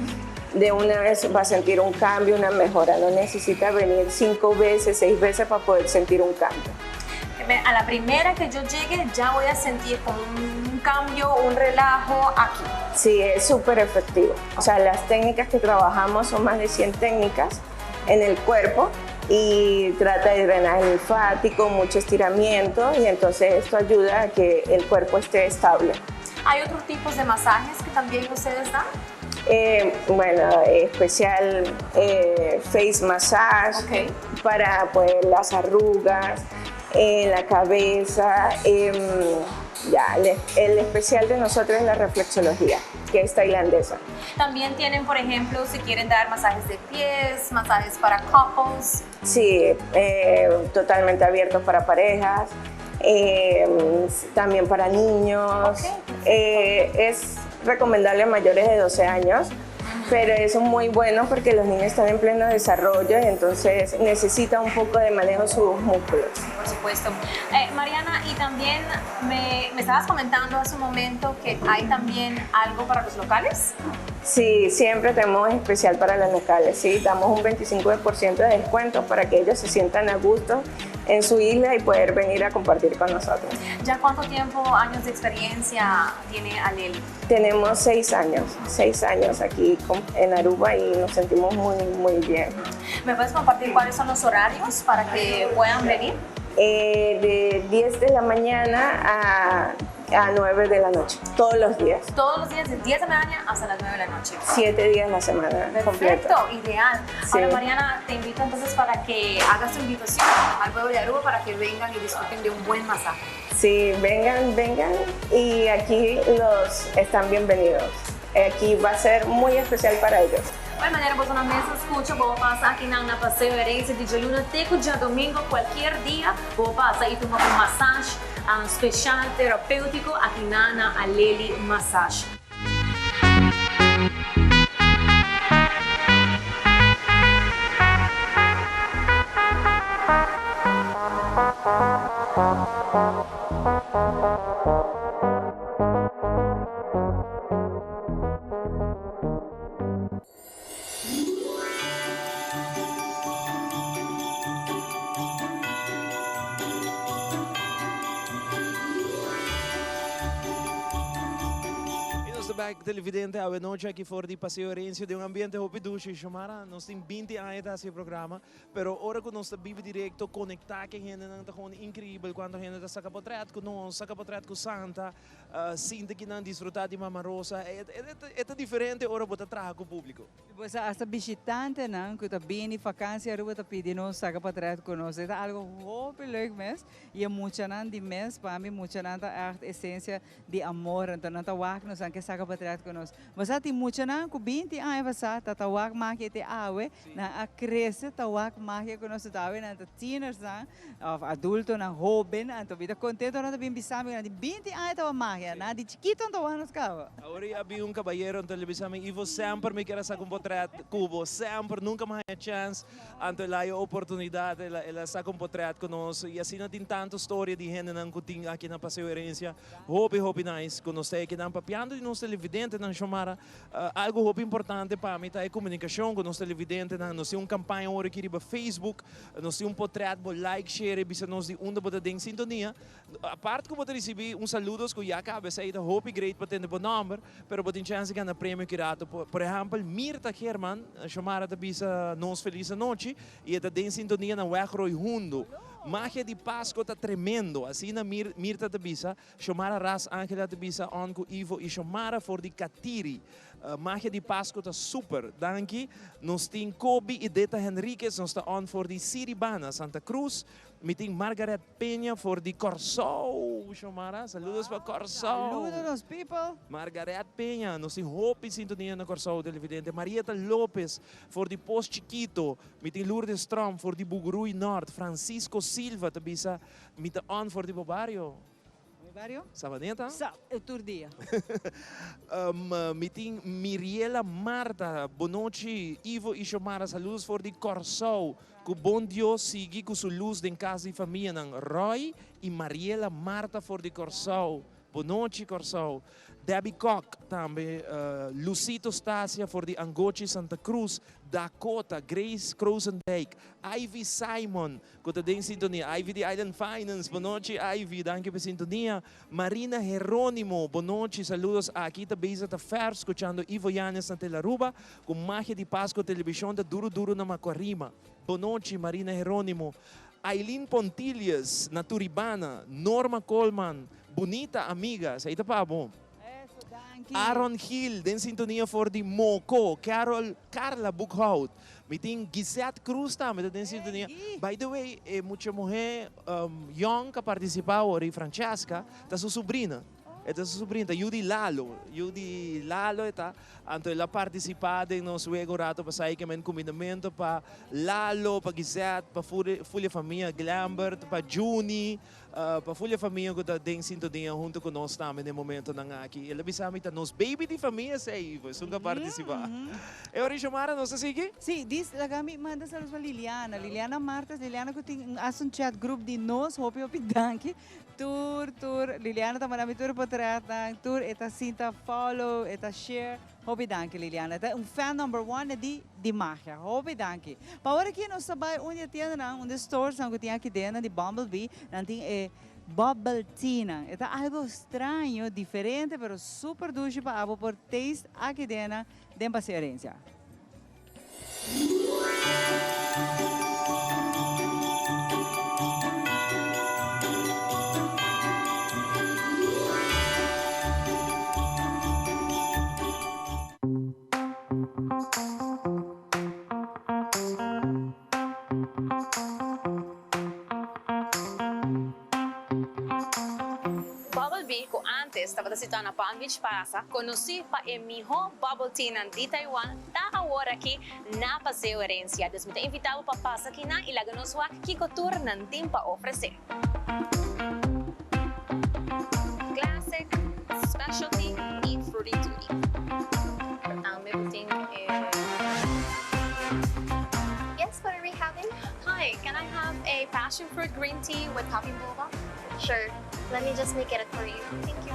de una vez va a sentir un cambio, una mejora. No necesita venir cinco veces, seis veces para poder sentir un cambio. A la primera que yo llegue ya voy a sentir como un cambio, un relajo aquí. Sí, es súper efectivo. O sea, las técnicas que trabajamos son más de 100 técnicas en el cuerpo y trata de drenaje linfático, mucho estiramiento y entonces esto ayuda a que el cuerpo esté estable. ¿Hay otros tipos de masajes que también ustedes dan? Eh, bueno, especial eh, face massage para pues, las arrugas, en la cabeza. Em, ya, el, especial de nosotros es la reflexología, que es tailandesa. También tienen, por ejemplo, si quieren dar masajes de pies, masajes para couples. Sí, eh, totalmente abiertos para parejas, em, también para niños. Eh, es recomendable a mayores de 12 años pero es muy bueno porque los niños están en pleno desarrollo y entonces necesita un poco de manejo sus músculos. Por supuesto. Eh, Mariana, y también me, me estabas comentando hace un momento que hay también algo para los locales. Sí, siempre tenemos especial para los locales, sí, damos un 25% de descuento para que ellos se sientan a gusto en su isla y poder venir a compartir con nosotros. ¿Ya cuánto tiempo, años de experiencia tiene Aleli? Tenemos seis años, seis años aquí en Aruba y nos sentimos muy, muy bien. ¿Me puedes compartir cuáles son los horarios para que puedan venir? Eh, de 10 de la mañana a, a 9 de la noche, todos los días. Todos los días, de 10 de la mañana hasta las 9 de la noche. Siete días a la semana. Perfecto, ideal. Ahora, Mariana, te invito entonces para que hagas tu invitación al pueblo de Aruba para que vengan y disfruten de un buen masaje. Sí, vengan, vengan y aquí los están bienvenidos. Aquí va a ser muy especial para ellos. Bueno, manera boso nan mes a scucha, bo pasa aki nan na Paseo Herencia di djaluna te cu djadomingo, cualkier dia bo pasa y tuma un massage special terapeutico aki nan na Aleli Massage. Y nos ta bek televidente awe nochi aki for di Paseo Herencia den un ambiente hopi dushi. Xiomara, nos tin binti aña ta hasi e programa, pero ora ku nos ta biba direkto konektá ku e hendenan ta gewoon inkreibel kuantu hende ta saka potret ku nos, saka potret ku Santa, sinti ki nan disfrutá di Mama Rosa. E ta diferente ora bo ta traha ku públiko. Bo sa hasta bishitantenan ku ta bini fakansia Aruba ta pidi nos saka potret ku nos. E ta algo hopi leuk mes i e muchanan di mes, pa mi muchanan ta ègt esensia di amor, anto nan ta wak nos, nan ke saka potret ku nos. Bo sa tin muchanan ku binti aña pasá ta ta wak magia te awe, nan a krese ta wak magia ku nos, anto awe nan ta tienersnan òf adultonan hóben, anto mi ta kontento nan ta bin bisa mi ku nan tin binti aña ta wak magia, nan di chikito nan ta wak nos kaba. Awor i a bin un kabayero anto el a bisa mi, Ivo semper mi kier a saka un potret ku bo, semper, nunka mi a haña chèns. Anto el a haya oportunidad, el a saca un potret cu nos y asina tin tanto storia di hendenan cu tin aki na Paseo Herencia. Hopi hopi nice cu nos ta ekinan papiando di nos televidentenan Xiomara. Algo hopi importante pa mi ta e comunicacion cu nos televidentenan. Nos tin un campaña awor aki riba Facebook, nos tin un potret, bo like, share y bisa nos di unda bo ta den sintonia. Apart cu bo ta ricibi un saludos cu ya caba esey ta hopi great pa tende bo nomber, pero bo tin chance di gana premio ki rato. Por ehempel, Mirta Geerman, Xiomara ta bisa nos feliz anochi y e ta den sintonia na Weg Rooi Hundo. Magia di Pasco ta tremendo, asina Mirta ta bisa. Xiomara Ras Angela ta bisa on cu Ivo y Xiomara for di Catiri. Magia di Pasco ta super, danki. Nos tin Kobe y Deta Henriquez, nos ta on for di Siribana, Santa Cruz. Mi tin Margaret Peña for di Kòrsou, Xiomara, saludos pa Kòrsou. Saludos nos people. Margaret Peña, nos tin hopi sintonia na Kòrsou televidente. Marieta Lopez for di Pos Chikito, mi tin Lourdes Tromp for di Bugurui Nort, Francisco Silva ta bisa mi ta on for di bo bario. Mi bario? Sabaneta? Sa, e tur dia. Mi tin Miriela Marta, bonochi Ivo y Xiomara, saludos for di Kòrsou. Ku bon Dios sigui ku su lus den kas di famianan Roy y Mariela Marta for di Kòrsou. Bonochi Kòrsou. Debbie Kock tambe, Lucito Stasia for di Angochi Santa Cruz, Dakota, Grace Krozendijk, Ivy Simon ku ta den sintonia, Ivy di Island Finance, bonochi Ivy, danki pa e sintonia. Marina Heronimo, bonochi, saludos, aki ta bezig ta fèrs skuchando Ivo Yanez na Telaruba. Ku magia di Pasco Television ta duru duru na Macuarima. Bonochi, Marina Heronimo, Aileen Pontilius na Turibana, Norma Coleman, bunita amiga, esei ta pa bo. Aaron Gil den sintonia for di Moco, Carol Carla Boekhout, mi tin Gisette Cruz tambe ta den sintonia. By the way, e mucha muhe yong ku a participa awor, Francesca, ta su subrina. E ta su subrina, ta yu di Lalo. Yu di Lalo e ta. Anto el a partisipá den nos wega un rato pasá i ke men kumbindamentu pa Lalo, pa Gisette, pa ful e famia Glambert, pa Juni, pa ful e famia ku ta den sintonia huntu ku nos tambe den momentonan aki. El a bisa mi ta nos baby di famia esei, Ivo, esun ku a partisipá. E ora Xiomara, nos ta sigui? Sí, dis laga mi manda saludos pa Liliana. Liliana Martes, Liliana ku tin hasta un chat group di nos, hopi hopi danki. Tur tur Liliana ta manda mi tur potretnan tur e ta sinta follow e ta share hopi danki Liliana e ta un fan number one di di magia hopi danki pa ora aki nos ta bai un di e tiendanan un di e storesnan ku tin aki dentro di Bumblebee nan tin e bubble tea nan e ta algo straño diferente pero super dushi pa abo por taste aki dentro den Paseo Herencia. Bubble Bee, ku ántes tabata situá na Palm Beach Plaza, konosí pa e mihó bubble teanan di Taiwan, ta awor aki na Paseo Herencia. Dus mi ta invitá bo pa pasa akinan i laga nos wak kiko tur nan tin pa ofresé. Classic, Specialty i Fruity Tooty. Tambe bo tin e. Yes, what are we having? Hi, can I have a passion fruit green tea with popping boba? Sure, let me just make it for you. Thank you.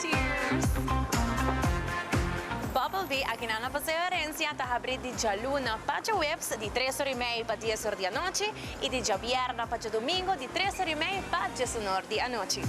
Cheers! Bubble Bee akinan na Paseo Herencia ta habri di djaluna pa djaweps di tres or i mei pa dies or di anochi i di djabierna pa djadomingo di tres or i mei pa diesunor di anochi.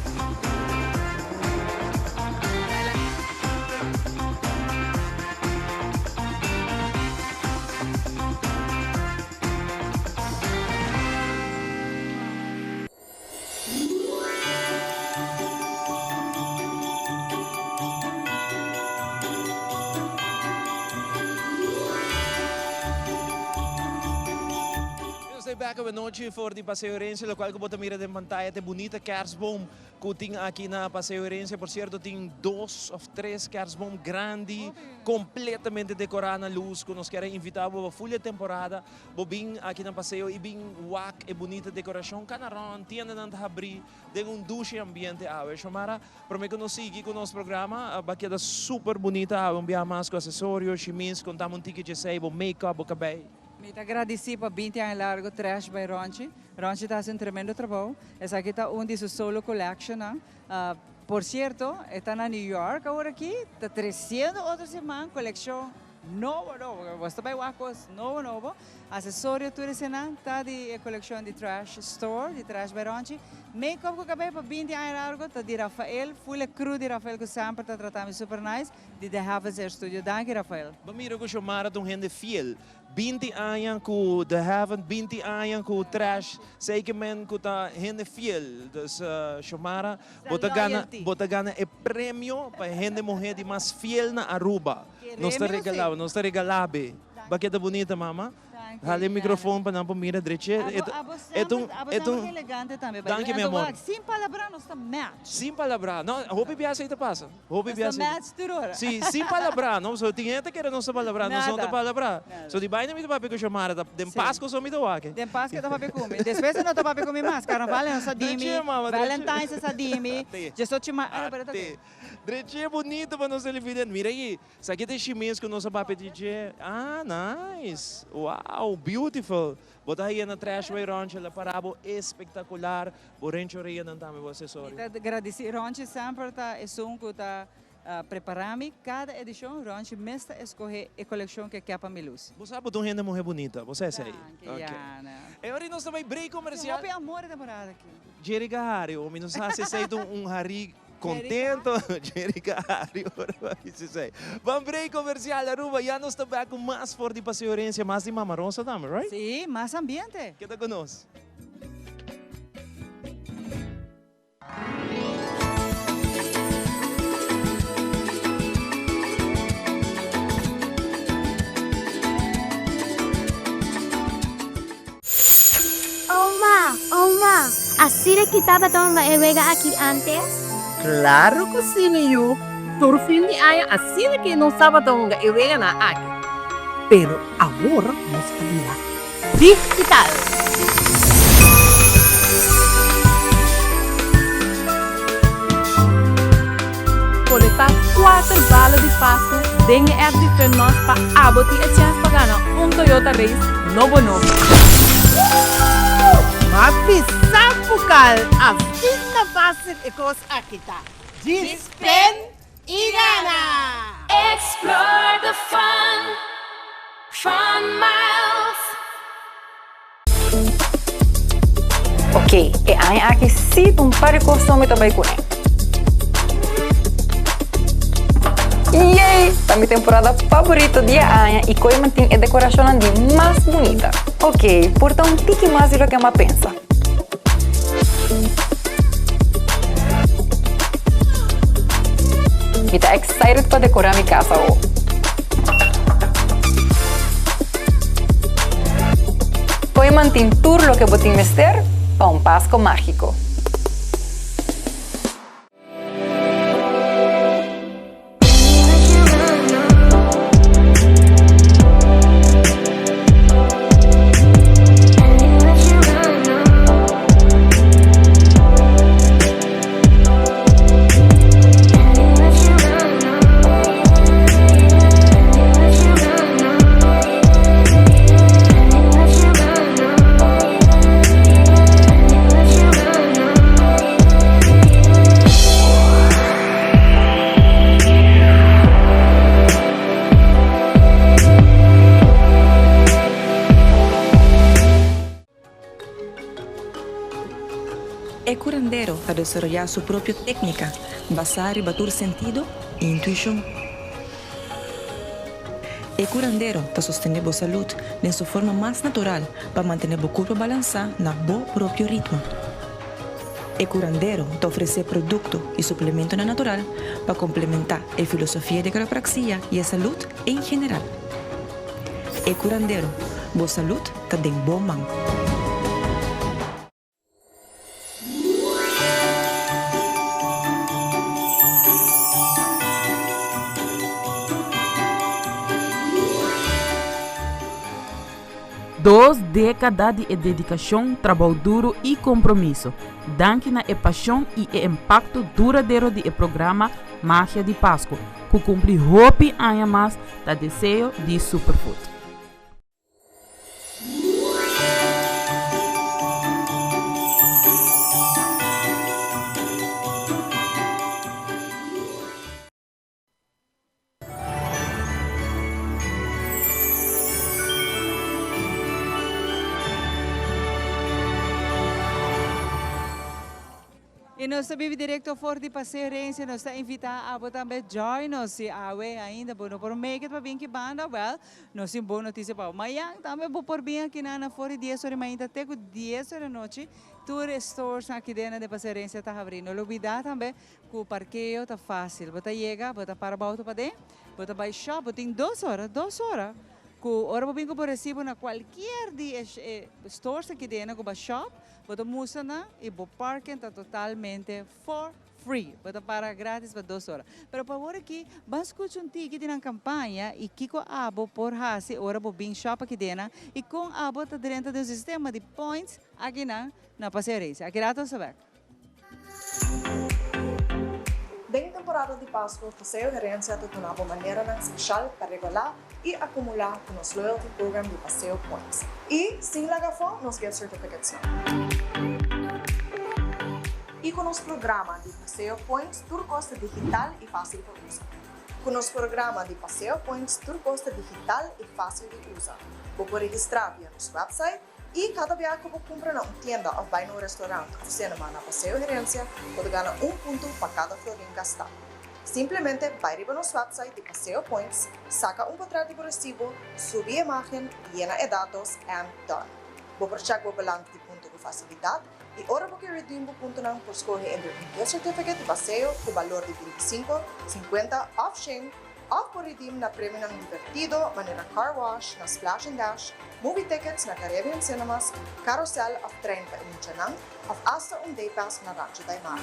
Nos ta back awenochi for di Paseo Herencia, locual cu bo ta mira den pantaya ta e bunita kerstboom cu tin aki na Paseo Herencia. Por cierto tin dos of tres kerstboom grandi completamente decora na luz cu nos kier a invita bo pa full e temporada. Bo bin aki na paseo y bin wak e bunita decoracion cana rond, tiendanan ta habri den un dushi ambiente awe. Shomara, prome cu nos sigui cu nos programa, ba keda super bunita awe un biaha mas cu acesorio, shimis, contami un tiki djesey, bo make up, bo cabey. Mi ta gradici pa binti aña largo Trash by Ronchi. Ronchi ta haci un tremendo trabou. Esaki ta un di su solo collectionnan. Por cierto, e ta na New York awor aki, ta treciendo otro siman coleccion Nobo nobo, bo ta bai wak kos nobo nobo. Asesorio tur esenan ta di e kolekshon di Trash Store, di Trash by Ronchi. Make-up ku kabei pa binti aña largo ta di Rafael, full e crew di Rafael ku semper ta trata mi super nice, di The Heavens Air Studio. Danki Rafael. Bo mira ku Xiomara ta un hende fiel. Binti aña ku The Heaven, binti aña ku Trash, seiker men ku ta hende fiel. Dus Xiomara, bo ta gana, bo ta gana e premio pa e hende muhé di mas fiel na Aruba. Nos ta regalá, nos ta regalá be. Ba keda bunita, mama. Hala e microfoon pa nan por mira drechi. Abo semper, abo semper elegante tambe. Danki, mi amor. Sin palabra nos ta match. Sin palabra. No, hopi biaha esei ta pasa. Hopi biaha Nos ta match tur ora. Si, sin palabra, no? So tin hende ta kere nos ta palabra, nos no ta palabra. So di baina mi ta papia ku Xiomara, ta den Pasco so mi ta wak. Den Pasco e ta papia ku mi. Despues e no ta papia ku mi mas. Carnaval e no sa di mi. Valentine's e sa di mi. Diesocho mayo. Ate. Drechi e bunito pa nos televidente. Mira ayi, esaki ta e shimis ku nos a papia di dje. Ah, nice! Wow, beautiful! Bo ta haye na Trashway Ronchi, el a para bo espektakular. Bo renchi oreyanan tambe, bo asesorio. Mi ta gradisí Ronchi semper ta esun ku ta prepará mi kada edishon. Ronchi mes ta eskohé e kolekshon ku e ke pa mi lus. Bo sa bo ta un hende muhé bunita, bo sa esei? Danki, Jana. E ora nos ta bai break komersial. Tin hopi amor e temporada aki. Jerry Gahari, o mi no sa si esei ta un harí. Contento, Jerry Gahari ora bo a bisa esei. Ban break comercial Aruba, ya nos ta back cu mas for di Paseo Herencia, mas di Mama Rosa tambe, right? Sí, mas ambiente. Keda cu nos. Oma, oma, asina ki tabata hunga e wega aki antes? Claro cu si, mi yu. Tur fin di aña asina ki nos tabata hunga e weganan aki. Pero awor nos a bira digital! Kolektá kuater bala di Pasku den e app di Funmas pa abo tin e chèns pa gana un Toyota Race nobo nobo. M'a bisa Bukal asina fásil e kos aki ta. Djis pen i gana! Explore the fun, Fun Miles. Ok, e aña aki sí ta un par di kos mi ta bai kuné. Yay! Ta mi temporada faborito di e aña i koe mantin e dekorashonnan di mas bunita. Ok, por ta un tiki mas di loke mi a pensa. Mi ta excited pa dekorá mi kas awo. Poi mantin tur loke bo tin mester pa un Pasko mágiko. E curandero ta desaroyá su propio técnica basá riba tur sentido i intuishon. E curandero ta sostené bo salud den su forma mas natural pa mantené bo curpa balansá na bo propio ritmo. E curandero ta ofresé producto i suplementonan natural pa complementá e filosofia di quiropraxia i e salud en general. E curandero, bo salud ta den bo man. Dos dékada di e dedikashon, trabou duru i kompromiso. Danki na e pashon i e impakto duradero di e programa Magia di Pasku, ku kumpli hopi aña mas ta deseo di Superfood. Y nos ta bibi directo for di Paseo Herencia, nos ta invita abo tambe join nos si awe ainda bo no por make it pa bin ki banda, well, nos tin bon noticia pa bo. Mayan tambe bo por bin aki nan na for di dies ora mainta te cu dies ora anochi, tur e stores aki den den Paseo Herencia ta habri. No lubida tambe Ku parkeo ta fásil. Bo ta yega, bo ta para bo outo paden, bo ta bai shop, bo tin dos ora, dos ora, ku ora bo bin ku bo resibo na kualkier di e e stores aki dena ku bo a shop, bo ta mustra nan i bo parking ta totalmente for free. Bo ta para gratis pa dos ora. Pero pa awor aki, ban skucha un tiki di nan kampaña i kiko abo por hasi ora bo bin shop aki dena i kon abo ta drenta den un sistema di points akinan na Paseo Herencia. Aki rato nos ta bek. Den temporada di Pasco, Paseo Herencia ta duna bo maneranan special pa regala y acumula cu nos Loyalty Program di Paseo Points. Y, sin laga afo, nos gift certificatesnan. Y cu nos programa di Paseo Points tur cos ta digital y facil pa usa. Cu nos programa di Paseo Points tur cos ta digital y facil di usa. Bo por registra via nos website, I kada bia ku bo kumpra na un tienda òf bai na un restorant òf sinema na Paseo Herencia, bo ta gana un punto pa kada florin gastá. Simplemente bai riba nos website di Paseo Points, saka un potrèt di bo resibo, subi e imágen, yena e datos and done! Bo por chèk bo balans di punto ku fasilidat i ora bo ke redeem bo puntonan por skohe entre un gift certificate di Paseo ku balor di 25, 50 òf shen Òf por redeem na premionan divertido manera car wash na Splash and Dash, movie tickets na Caribbean Cinemas, carousel òf trein pa e muchanan, òf asta un day pass na Rancho Daimara.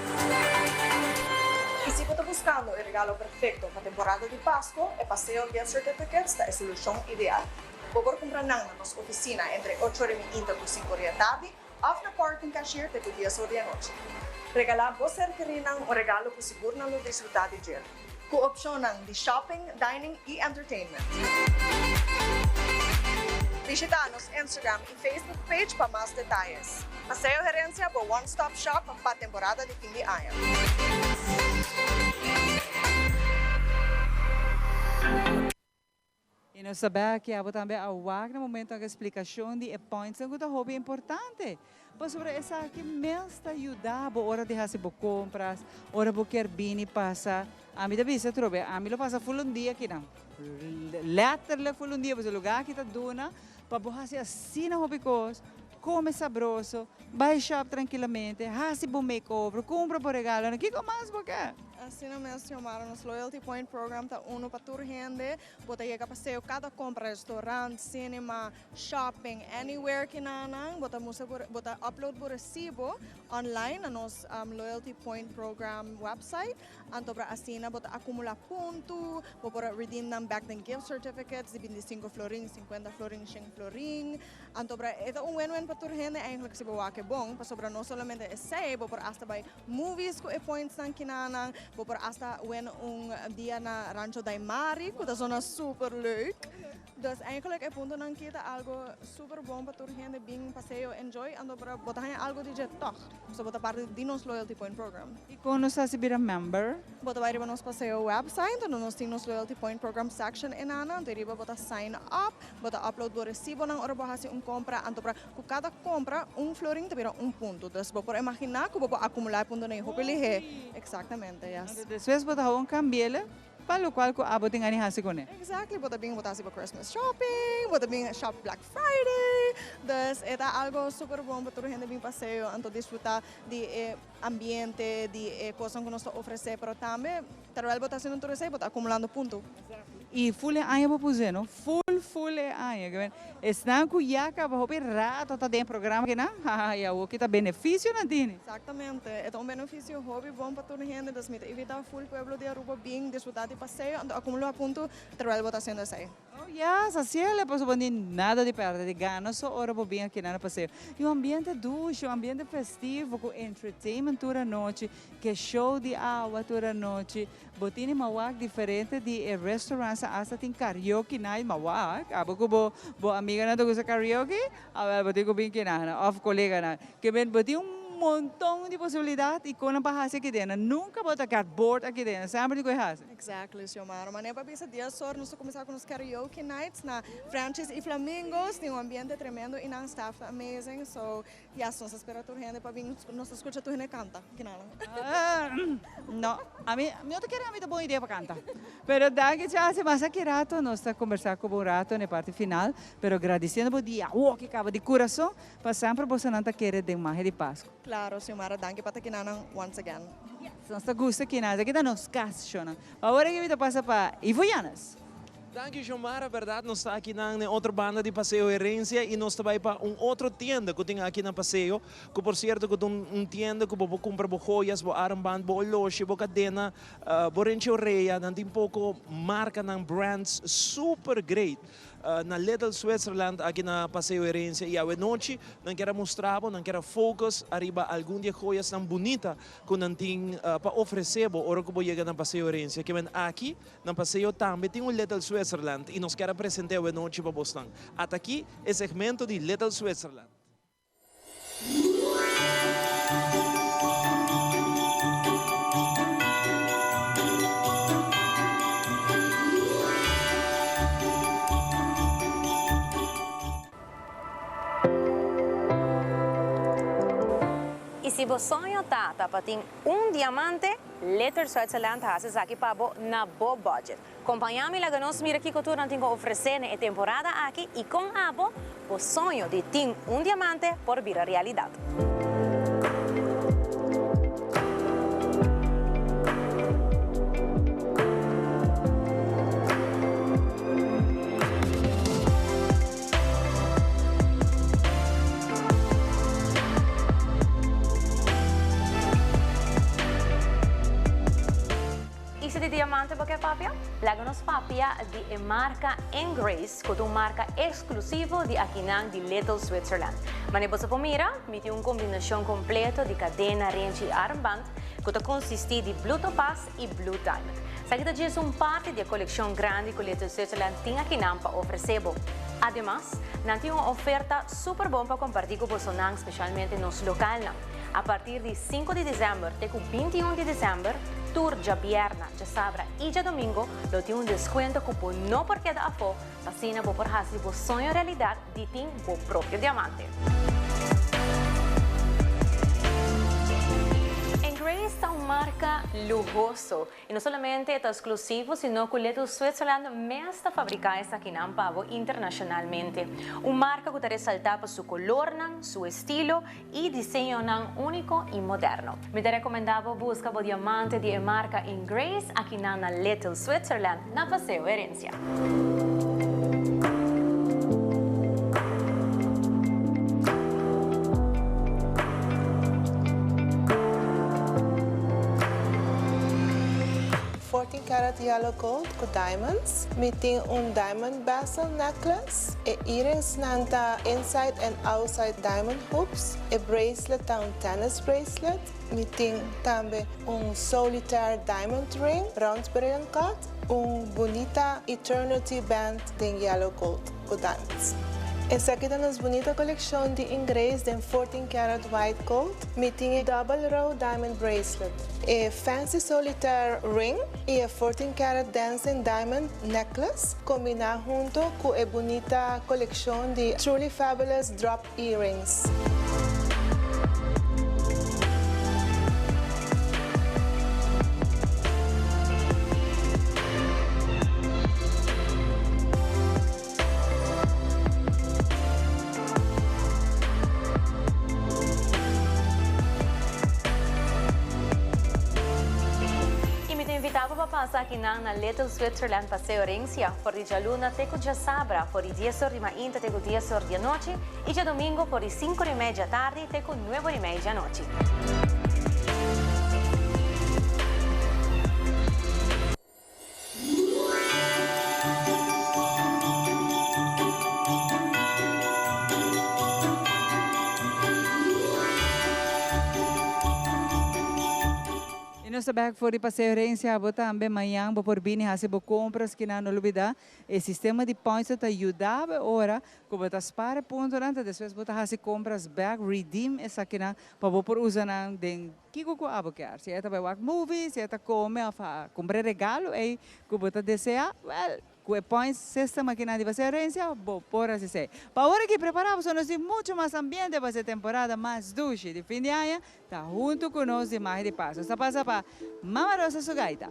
I si bo ta buskando e regalo perfekto pa temporada di Pasko, e Paseo Gift Certificates ta e solushon ideal. Bo por kumpra nan na nos ofisina entre ocho ora i minta ku sinku ora di atardi òf na parking cashier te ku dies or di anochi. Regalá bo ser kerinan un regalo ku sigur nan lo disfrutá di dje. Ku opshonnan di shopping, dining i entertainment. Bishita nos Instagram i Facebook page pa mas detayes. Paseo Herencia bo one stop shop pa temporada di fin di aña. I nos ta bek i abo tambe a wak na momento nan splikashon di e pointsnan ku ta hopi importante. Pasobra esaki mes ta yuda bo ora di hasi bo kompras, ora bo kier bini pasa. Ami ta bisa atrobe, ami lo pasa ful un dia akinan. Letterlijk ful un dia, pasobra e lugar aki ta duna pa bo hasi asina hopi kos, kome sabroso, bai shop trankilamente, hasi bo makeover, kumpra bo regalonan, kiko mas bo ke? Asina mes, Xiomara, nos Loyalty Point Program ta unu pa tur hende. Bo ta yega paseo kada kompra, restaurant, cinema, shopping, anywhere ki nan, bo ta mustra bo, bo ta upload bo resibo online na nos Loyalty Point Program website. Anto pra asina bo ta akumula punto, bo por redeem nan bek den gift certificates di 25 florin, 50 florin, 100 florin. Anto pra e ta un win-win pa tur hende eigenlijk si bo wak e bon, pasobra no solamente esei, bo por hasta bai movies ku e pointsnan ki nan. Bo por hasta win un dia na Rancho Daimari, ku ta zona super leuk. Dus eigenlijk e puntonan aki ta algo super bon pa tur hende bin paseo enjoy, anto pero bo ta haña algo di dje toch. So bo ta parti di nos loyalty point program. I kon nos ta hasi bira member? Bo ta bai riba nos paseo website, anto nos tin nos loyalty point program section einan, anto riba bo ta sign up, bo ta upload bo resibonan ora bo hasi un kompra, anto pra ku kada kompra un florin ta bira un punto. Dus bo por imaginá ku bo por akumulá e puntonan ei hopi lihé. Exactamente, yes. Anto despues bo ta hou un kambiele Pa locual cu abo tin gana haci cune. Exactly, bo ta bin bo ta haci bo Christmas shopping, bo ta bin shop Black Friday, dus e ta algo super bon pa tur hende bin paseo anto disfruta di e ambiente, di e cosnan cu nos ta ofrece, pero tambe terwijl bo ta haciendo tur esey bo ta acumulando punto. Y full e aña bo puse no, full full e aña. Esnan cu ya caba hopi rato ta den e programa kinan, haha y awo kita beneficio nan tini. Exactamente, e ta un beneficio hopi bon pa tur hende, dus mi ta invita full pueblo di Aruba bin disfruta di paseo, anto acumula punto terwijl bo ta haciendo esey. Oh yes, así el e pasobra bo tin nada di perde, di gana so ora bo bin aki nan na paseo. Y un ambiente dushi, un ambiente festivo cu entertainment tur anochi, ke show di awa tur anochi. Bo tini mawak diferente di e restaurants hasta tin karaoke night mawak abo ku bo bo amiganan ta gusta karaoke awel bo tin ku bin kinan of koleganan ke men bo tin un monton di posibilidat i konan pa hasi aki den nunka bo ta gat bored aki den semper tin ku e hasi. Exactly Xiomara manera pa bisa dies or nos ta kuminsá ku nos karaoke nights na Franchis i Flamingos tin un ambiente tremendo i nan staff ta amazing so Yes, nos ta spera tur hende pa bin, nos ta scucha tur hende canta, kinana. No, ami mi no ta kere ami ta bon idea pa canta. Pero danki Chelsea, mas aki rato nos ta combersa cu bo un rato na e parti final, pero gradiciendo bo di awo ki caba di curason pa semper bosonan ta kere den magia di Pascu. Claro, Xiomara, danki pa ta kinanan once again. Yes, nos ta gusta kinan, esaki ta nos cas, shownan. Pa awor aki mi ta pasa pa Ivo Llanes. Danki Xiomara, berdad nos ta aki nan den otro banda di Paseo Herencia y nos ta bay pa un otro tienda cu tin aki na Paseo, cu por cierto cu ta un tienda cu bo por cumpra bo joyas, bo armband, bo oloshi, bo cadena, bo renchi orea, nan tin poco marcanan, brands super great na Little Switzerland aki na Paseo Herencia y awe nochi nan kier a mustra bo, nan kier a focus ariba algun di e joyasnan bunita cu nan tin pa ofrece bo ora cu bo yega na Paseo Herencia. Kimen aki Na paseo tambe tin un Little Switzerland y nos kier a presente awenochi pa bosnan. Ata aki e segmento di Little Switzerland. Y si bo soño ta ta pa tin un diamante, Little Switzerland ta hasi esaki pa bo na bo budget. Compaña mi laga nos mira kico tur nan tin pa ofrece na e temporada aki y con abo bo soño di tin un diamante por bira realidad. I si di diamante bo ke papia? Laga nos papia di e marka Engrace ku ta un marka eksklusivo di akinan di Little Switzerland. Manera boso por mira, mi tin un kombinashon kompleto di kadena, renchi i armband ku ta konsistí di blue topaz i blue diamond. Esaki ta djis un parti di e kolekshon grandi ku Little Switzerland tin akinan pa ofresé bo. Ademas, nan tin un oferta super bon pa kompartí ku bosonan, spesialmente nos lokalnan. A partir di sinku di desèmber te ku 21 di desèmber, tur djabièrna, djasabra i djadomingo lo tin un deskuento ku bo no por keda afó pa asina bo por hasi bo soño realidat di tin bo propio diamante. Engrace ta un marka luhoso y no solamente e ta exclusivo sino cu Little Switzerland mes ta fabrica esakinan pa bo internacionalmente. Un marca cu ta resalta pa su colornan, su estilo y diseñonan unico y moderno. Mi ta recomenda bo busca bo diamante di e marca Engrace akinan na Little Switzerland na Paseo Herencia. Fourteen karat. karat yellow gold ku diamonds. Mi tin un diamond bezel necklace. E earrings nan ta inside and outside diamond hoops. E bracelet ta un tennis bracelet. Mi tin tambe un solitaire diamond ring rond brilliant cut. Un bunita eternity band den yellow gold ku diamonds. Esaki ta nos bunita kolekshon di ingres den 14 karat white gold. Mi tin e double row diamond bracelet, e fancy solitaire ring y e 14 karat dancing diamond necklace combina hunto cu e bunita coleccion di Truly Fabulous drop earrings. I mi ta invitá bo pa pasa akinan na Little Switzerland Paseo Herencia for di djaluna te ku djasabra for di dies or di mainta te ku dies or di anochi i djadomingo for di sinku or i mei djatardi te ku nuebe or i mei djanochi. I nos ta bek for di Paseo Herencia. Bo tambe mañan bo por bini hasi bo compras kinan no lubida e sistema di points ta yuda bo e ora ku bo ta spar e puntonan ta despues bo ta hasi compras bek redeem esakinan pa bo por usa nan den Kiko ku abo kier? Si e ta bai wak movie, si e ta kome òf a kumpra e regalo ei ku bo ta deseá, wèl, ku e points system akinan di Paseo Herencia, bo por hasi esei. Pa awor aki prepará pasobra nos tin muchu mas ambiente pa e temporada mas dushi di fin di aña ta huntu ku nos di Magia di Pas. Nos ta pasa pa Mama Rosa su gaita.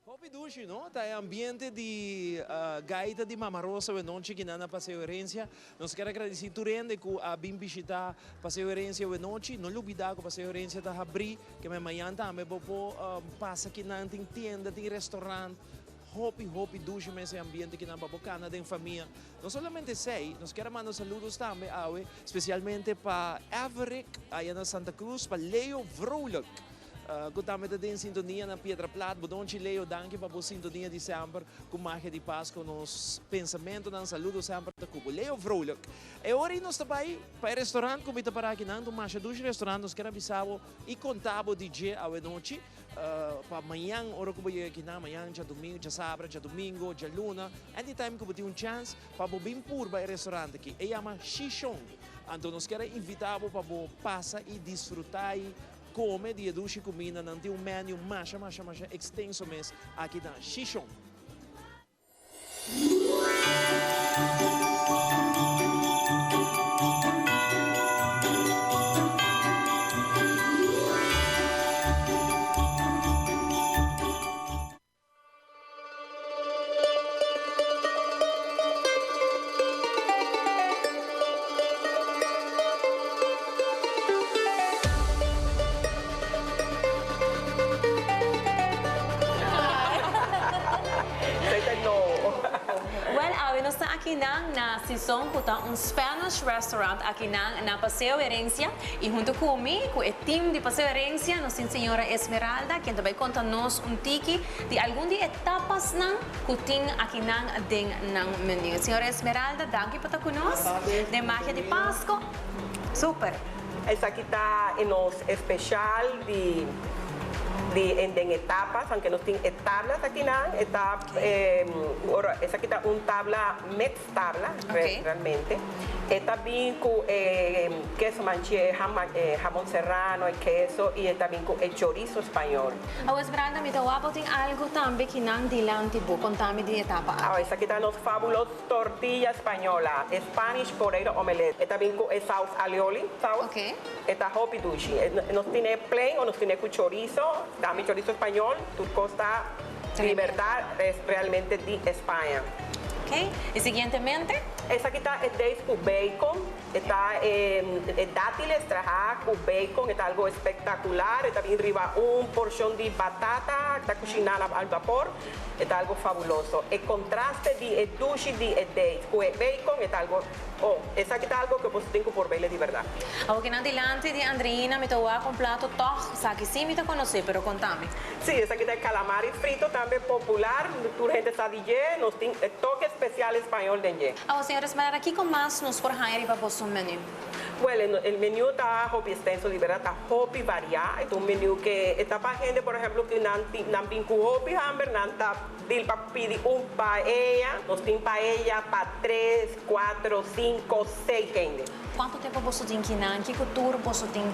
Hopi dushi no, ta e ambiente di gaita di Mama Rosa wenochi kinan na Paseo Herencia. Nos kier a gradisi tur hende ku a bin bishita Paseo Herencia wenochi. No lubida ku Paseo Herencia ta habri, ke men mañan tambe bo por pasa kinan, tin tienda, tin restaurant. Hopi hopi dushi mes e ambiente kinan pa bo cana den famia. No solamente esey, nos kier a manda saludos tambe awe, specialmente pa Everick aya na Santa Cruz, pa Leo Vrolijk cu tambe ta den sintonia na Piedra Plat. Bodonchi Leo, danki pa bo sintonia di semper cu Magia di Pasco. Nos pensamentonan, saludos semper ta cu bo. Leo Vrolijk. E ora ey nos ta bay pa e restaurant cu mi ta para akinan, ta un masha dushi restaurant, nos kier a bisa bo y conta bo di dje awe nochi. Pa mañan ora ku bo yega akinan, mañan djadumingu, djasabra, djadumingu, djaluna, anytime ku bo tin un chance pa bo bin purba e restaurant aki. E yama Shishon. Anto nos kier a invita bo pa bo pasa i disfruta i kome di e dushi kuminda. Nan tin un menu masha masha masha ekstenso mes aki na Shishon. Well awe nos ta akinan na Sison ku ta un Spanish restaurant akinan na Paseo Herencia y hunto ku mi ku e team di Paseo Herencia nos tin señora Esmeralda ken ta bai konta nos un tiki di algun di e tapasnan ku tin akinan den nan menu. Señora Esmeralda danki pa ta ku nos den Magia di Pasco. Super. Esaki ta e nos especial di di en den e tapas, aunke nos tin e tablas akinan, e ta ora esaki ta un tabla mix tabla realmente. E ta bin ku e keso manche, jamon serrano, e keso y e ta bin ku e chorizo spañol. Awo Esmeralda mi ta wak bo tin algo tambe kinan dilanti bo, konta mi di e tapa aki. Awo esaki ta nos fabulos Tortilla española, Spanish potato omelette. E ta bin cu e saus alioli saus. E ta hopi dushi. Nos tine plain o nos tine cu chorizo, tambe chorizo español, tur cos ta libertad es realmente di España. Ok, y siguientemente? Esaki ta e dates cu bacon. E ta e dátiles traha cu bacon, e ta algo espectacular. E ta bin riba un porcion di batata, ta cushina al vapor. E ta algo fabuloso. E contraste di e dushi di e date cu e bacon e ta algo, oh, esaki ta algo cu boso tin cu por bele di berdad. Awor kinan dilanti di Andreina mi ta wak un plato toch, esaki si mi ta conoce, pero conta mi. Si, esaki ta e calamari frito, tambe popular, tur hende sa di dje, nos tin e toke special español den dje. Awor señor Esmeralda, kico mas nos por haya riba boso menu? Well, e menu ta hopi extenso di berdad, ta hopi varia. E ta un menu ke e ta pa hende, por ehemplo, ku nan tin nan bin ku hopi hamber, nan ta dil pa pidi un paella. Nos tin paella pa tres, cuatro, cinco, seis hende. Cuanto tempo boso tin kinan? Kiko tur boso tin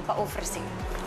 pa ofrece?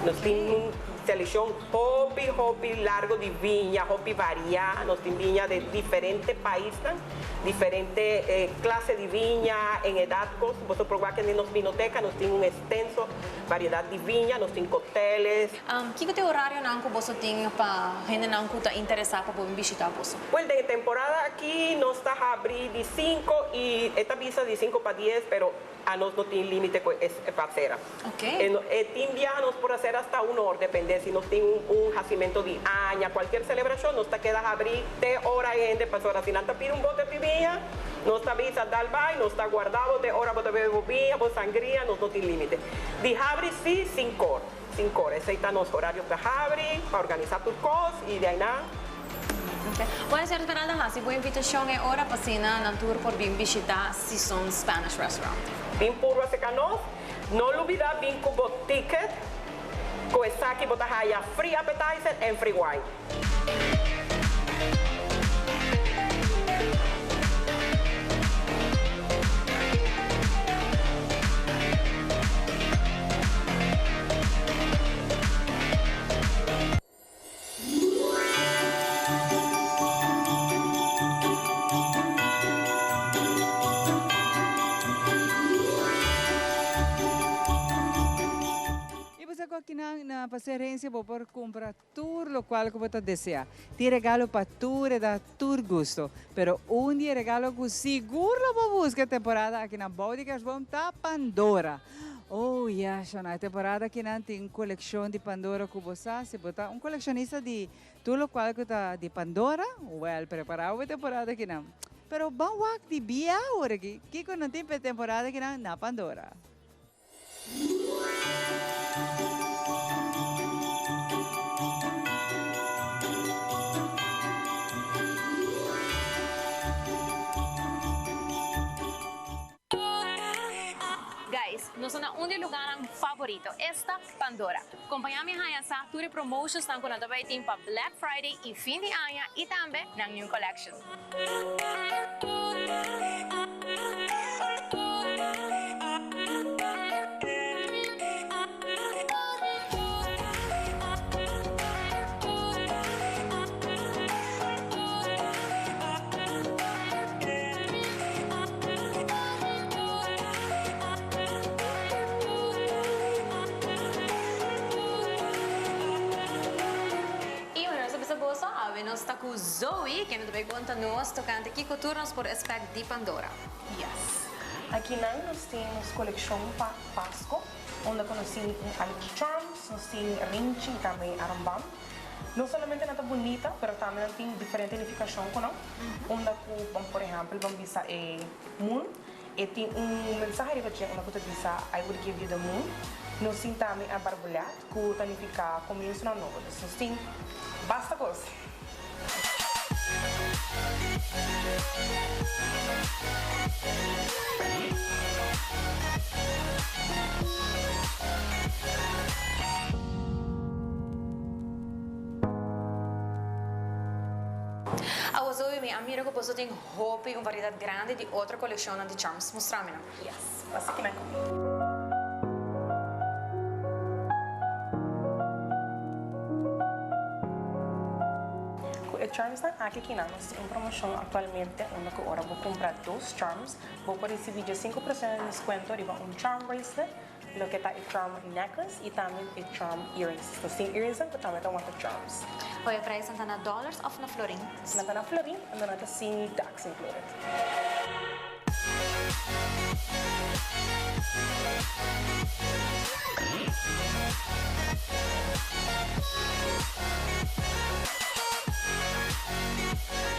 Nos tin un seleccion hopi, hopi largo di viña, hopi varia. Nos tin viña de diferente paisnan. Diferente clase di viña en edad cos boso por wak den nos vinoteca nos tin un extenso variedad di viña nos tin cocteles. Kiko ta e horarionan cu boso tin pa hendenan cu ta interesa pa por bin bishita boso? Wel den e temporada aki nos ta habri di cinco y e ta bisa di cinco pa dies pero Anos no tin limite cu e pa cera. E tin biaha nos por a cera hasta un or, depende si nos tin un hacimento di aña, cualkier celebracion nos ta keda habri te ora e hende pasobra si nan ta pidi un bote di biña, nos ta bisa dal bay, nos ta guarda bo te ora bo ta bebe bo biña, bo sangria, nos no tin limite. Di habri si cincor, cincor, esey ta nos horario pa habri, pa organisa tur cos y de aynan. Bueno, señor Esmeralda, haci bo invitacion e ora pa asina nan tur por bin bishita Sison Spanish Restaurant. Bin purba seca nos. No lubida bin cu bo ticket. Cu esaki bo ta haya free appetizer en free wine. Y bo sa cu akinan na Paseo Herencia bo por cumpra tur locual cu bo ta desea. Tin regalo pa tur edad, tur gusto. Pero un di e regalo cu sigur lo bo busca e temporada aki na bou di kerstboom ta Pandora. Oh ya, Shona, e temporada akinan tin un kolekshon di Pandora ku bo sa. Si bo ta un kolekshonista di tur lokual ku ta di Pandora, wèl, prepará bo pa e temporada akinan. Pero ban wak di bia awor aki, kiko nan tin pa e temporada akinan na Pandora? Guys, nos ta na un di e lugarnan favorito, esta Pandora. Compaña mi haña sa tur e promotionsnan cu nan ta bay tin pa Black Friday y fin di aña y tambe nan new collection. Y bueno, nos ta bisa boso, awe nos ta cu Zoe, kende ta bay conta nos tocante kico tur nos por expect di Pandora. Yes. Akinan nos tin nos coleccion pa Pasco, unda cu nos tin algun charms, nos tin rinchi y tambe armband. No solamente nan ta bunita, pero tambe nan tin diferente nificacion cu nan. Unda cu, por ehempel, ban bisa e moon, e tin un mensahe riba dje unda cu ta bisa I would give you the moon. Nos tin tambe a barbulet cu ta nifica comiensonan nobo. Dus nos tin basta cos. Awo Zoe, mi a mira ku boso tin hopi un variedat grandi di otro kolekshonnan di charms. Mustra mi nan. Yes, pasa kinan ku mi. Ku e charmsnan aki kinan nos tin un promoshon aktualmente unda ku ora bo kumpra dos charms bo por risibí 15% di deskuento riba un charm bracelet, Loke ta e charm necklace y tambe e charm earrings. Nos tin earringsnan cu tambe ta wanta charms. Oye, prijsnan ta na dollars of na florin? Nan ta na florin en nan ta sin tax included.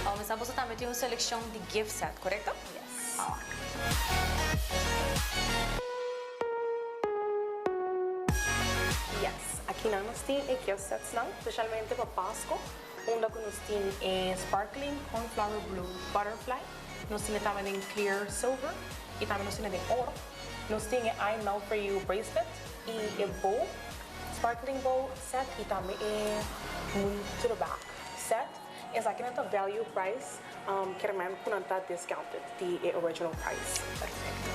Awor mi sa boso tambe tin un seleccion di gift set, corecto? Yes. Yes, akinan nos tin e gift setsnan, specialmente pa Pasco, unda cu nos tin e sparkling cornflower blue butterfly, nos tin e tambe den clear silver y tambe nos tin e den oro. Nos tin e I melt for you bracelet y e bow, sparkling bow set y tambe e moon to the back set. Esakinan ta value price. Kermen ku nan ta discounted di e original price. Perfecto.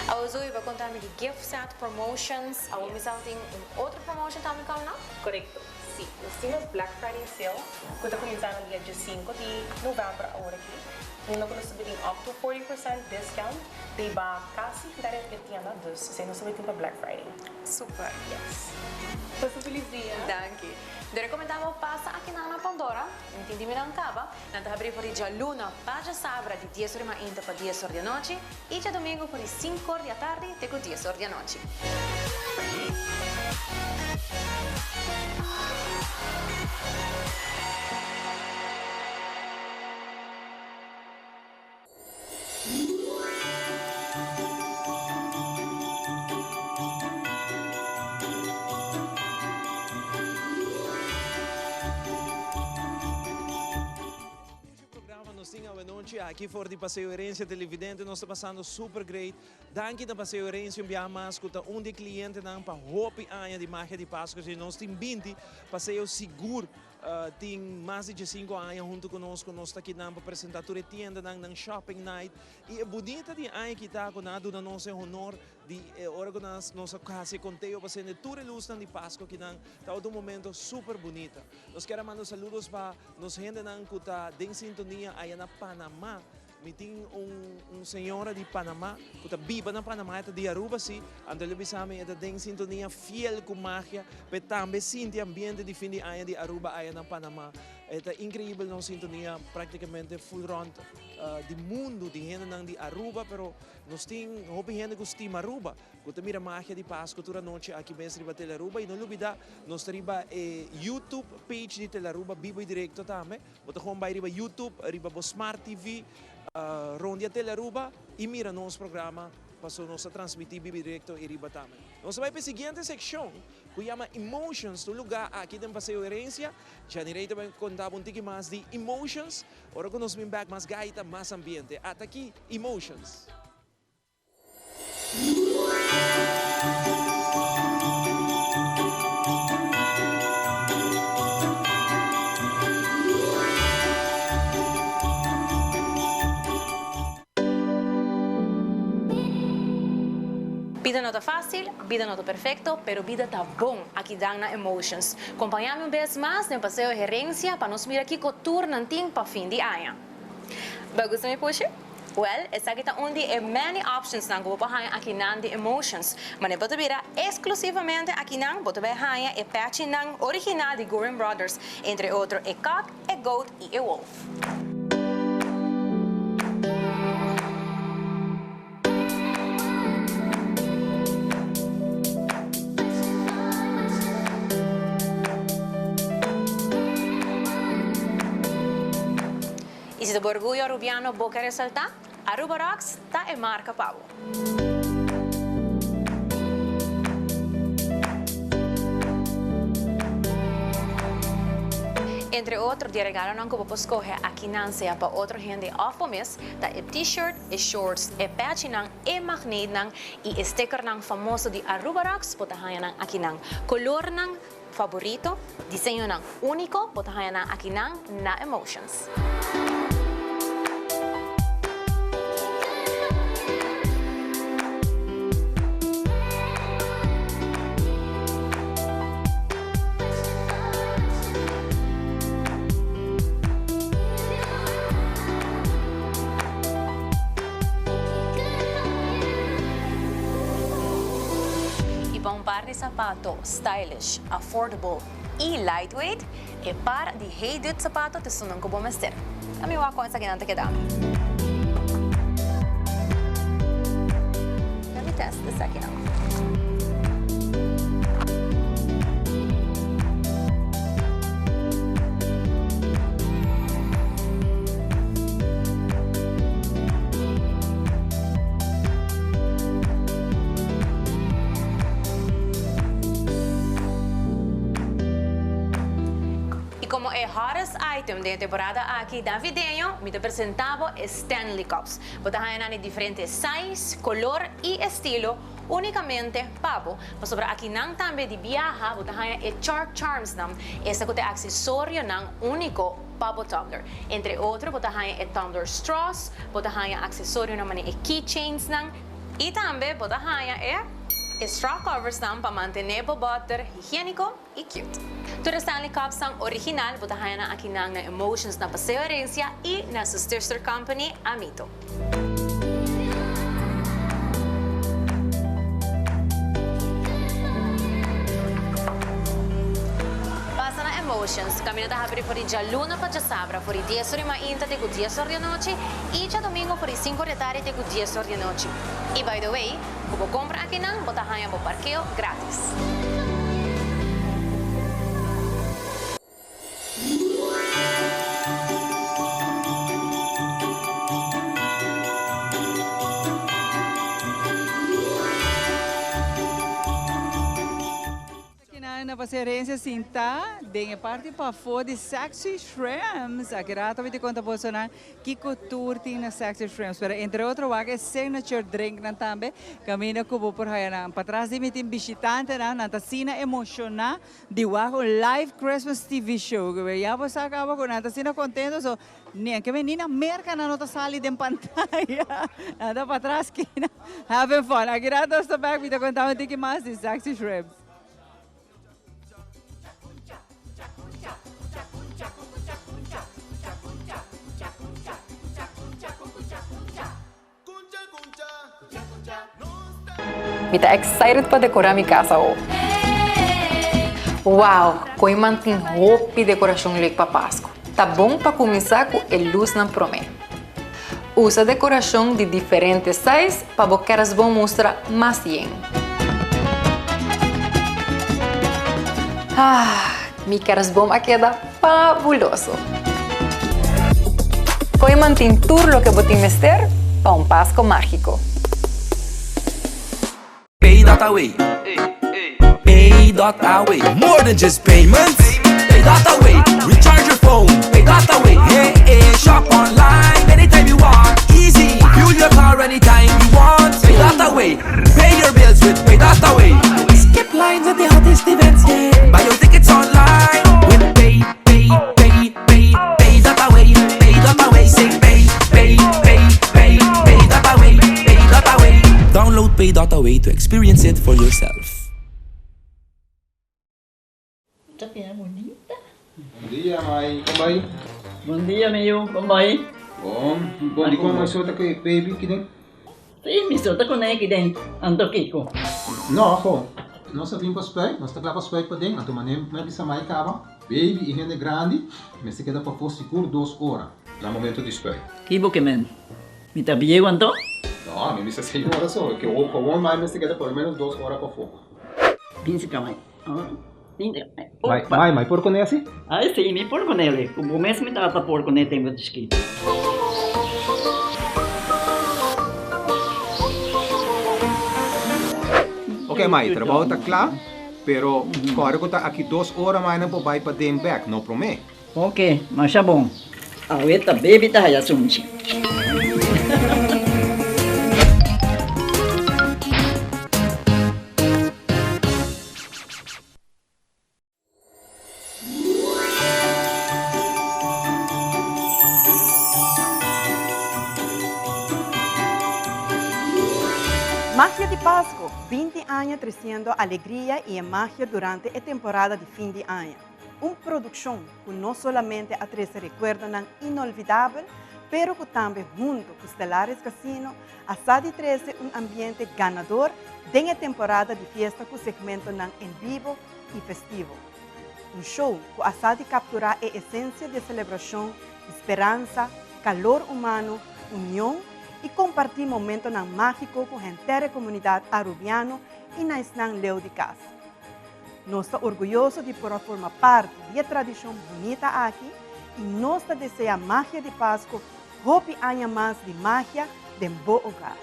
Awo Zoe bo a konta mi di gift set promotions. Awo mi sa tin un otro promotion tambe coming up? Korekto. Si. Nos tin nos Black Friday sale ku ta kuminsá na dia diesinko di novèmber awor aki. Unda ku nos ta bini up to 40% discount riba kasi henter e tienda. Dus esei nos ta bin tin pa Black Friday. Super. Yes. Pasa felis dia. Danki. Mi ta rekomendá bo pasa akinan na Pandora. Mi tin di mi nan kaba. Nan ta habrí for di djaluna pa djasabra di dies or di mainta pa dies or di anochi i djadumingu for di sinku or di atardi te ku dies or di anochi. Programa nos tin awenochi aki for di Paseo Herencia Televidente nos ta pasando super great. Danki na Paseo Herencia un biaha mas cu ta un di e clientenan pa hopi aña di Magia di Pasco. Si nos tin binti paseo sigur Tin mas di diesinco aña hunto cu nos cu nos ta kinan pa presenta tur e tiendanan, nan shopping night. Y e bunita di e aña aki ta cu nan a duna nos e honor di e ora cu nan nos a haci e conteo pa sende tur e luznan di Pasco akinan. Tabata un momento super bunita. Nos kier a manda saludos pa nos hendenan cu ta den sintonia aya na Panama. Mi tin un un señora di Panama cu ta biba na Panama, e ta di Aruba si, anto el a bisa mi e ta den sintonia fiel cu magia, p'e tambe sinti ambiente di fin di aña di Aruba aya na Panama. E ta increibel nos sintonia practicamente full rond di mundo di hendenan di Aruba, pero nos tin hopi hende cu stima Aruba, cu ta mira Magia di Pasco tur anochi aki mes riba Telearuba. Y no lubida, nos ta riba e YouTube page di Telearuba bibo y directo tambe. Bo ta gewoon bay riba YouTube, riba bo Smart TV, rondia Telearuba y mira nos programa paso nos ta transmiti bibo y directo y riba tambe. Nos ta bay pa e siguiente seccion cu yama Emotions, ta un lugar aki den Paseo Herencia. Janirey ta bay conta bo un tiki mas di Emotions. Ora cu nos bin bek mas gaita, mas ambiente. Ata aki Emotions. Bida no ta fácil, bida no ta perfecto, pero bida ta bon aki dan na Emotions. Compaña mi un bes mas den Paseo Herencia pa nos mira kico tur nan tin pa fin di aña. Bo gusta mi pushi? Well, esaki ta un di e many optionsnan ku bo por haña akinan di Emotions. Manera bo ta bira exclusivamente akinan bo ta bai haña e patchynan original di Goorin Brothers, entre otro e cock, e goat i e wolf. Y si ta bo orguyo Arubiano bo ke resalta, Aruba Rocks ta e marca pa bo. Entre otro di e regalonan cu bo por scoge akinan sea pa otro hende of bo mes ta e t-shirt, e shorts, e patchynan, e magneetnan y e stickernan famoso di Aruba Rocks bo ta haña nan akinan. Colornan faborito, diseñonan úniko bo ta haña nan akinan na Emotions. I pa un par di sapato stylish, affordable i lightweight, e par di Hey Dude sapato ta esunnan ku bo mester. Ta mi wak kon esakinan ta keda. Let me test esakinan. Y como e hottest item den e temporada aki navideño, mi ta presenta bo e Stanley Cups. Bo ta haña nan di diferente size, color y estilo unicamente pa bo. Pasobra aki nan tambe di biaha bo ta haña e Char Charms nan, esta cu ta e accesorionan unico pa bo tumbler. Entre otro bo ta haña e tumbler straws, bo ta haña accesorionan manera e keychains nan y tambe bo ta haña e e straw covers nan pa mantene bo boter higienico y cute. Tur e Stanley Cups nan original bo ta haña nan aki nan na Emotions na Paseo Herencia y na su sister company Amito. Pasa na Emotions, Camino ta habri for di djaluna pa djasabra for di dies or di mainta te ku dies or di anochi y djadomingo for di sinku or di tardi te ku dies or di anochi. Y by the way, ku bo compra akinan bo ta haña bo parkeo gratis. Kinan na pasa herencia sinta den e parti pafó di Sexy Shrimps. Aki rato mi ta konta bosonan kiko tur tin na Sexy Shrimps. Pero entre otro wak e signature drinknan tambe kaminda ku bo por haya nan. Patras di mi tin bishitantenan, nan ta asina emoshoná Di wak un live Christmas TV show ku ya bo sa kaba ku nan ta asina kontento so ni ke ni na Merka nan no ta sali den pantaya nan ta patras kina having fun. Aki rato nos ta bek mi ta konta un tiki mas di Sexy Shrimps. Mi ta excited pa decora mi casa awo. Wow, koe man tin hopi decoracion leuk pa Pascu. Ta bon pa kuminsá ku e lusnan promé. Usa dekorashon di diferente sais pa bo kerstboom mustra mas yen. Ah, mi kerstboom a keda fabuloso! Kooiman tin tur loke bo tin mester pa un Pasko mágiko. Pay.away Pay.away More than just payments Pay.away Recharge your phone Pay.away Hey, hey, shop online anytime you want Easy Fuel your car anytime you want Pay.away Pay your bills with Pay.away Skip lines at the hottest events yeah. Buy your tickets online With Pay, Pay, Pay, Pay, Pay.away Pay.away Say Pay, Pay, Pay, Pay, Pay.away Pay.away Download Pay.away to experience it for yourself. Ta bira bunita. Bon dia mai, kon bai? Bon dia mi yu, kon bai? Bon, bon dikon mai so ta ku e baby kiden? Si, mi so ta ku ne kiden, anto kiko? No, ho, nos a bin pa spuit, nos ta kla pa spuit paden, anto manera mi a bisa mai kaba, baby i hende grandi mester keda pafó sigur dos ora na momento di spuit. Ki bo ke men? Mi ta bieu anto? No, mi bisa señora so, ke gewoon mai mester keda por lo menos dos ora pafó. Bin si ka mai. Mai, mai, mai por kuné asi? Ai si, mi por kuné. Ku bo mes mi tata por kuné tempu di chikito. Ok mai, trabou ta kla, pero kòrda ku ta aki dos ora mai nan por bai paden bèk, no promé. Ok, masha bon. Awe ta baby ta haya sunchi. Magia di Pasco, 20 aña treciendo alegria y e magia durante e temporada di fin di aña. Un produkshon ku no solamente a trese rekuerdonan inolvidabel, pero ku tambe huntu ku Stellaris Casino a sa di trese un ambiente ganador den e temporada di fiesta ku segmentonan en bibo i festivo. Un show ku a sa di kapturá e esensia di e selebrashon di speransa, kalor humano, union i kompartí momentonan mágiko ku henter e komunidat arubiano i na esnan leu di kas. Nos ta orguyoso di por a forma parti di e tradishon bunita aki i nos ta deseá Magia di Pasku hopi aña mas di magia den bo hogar.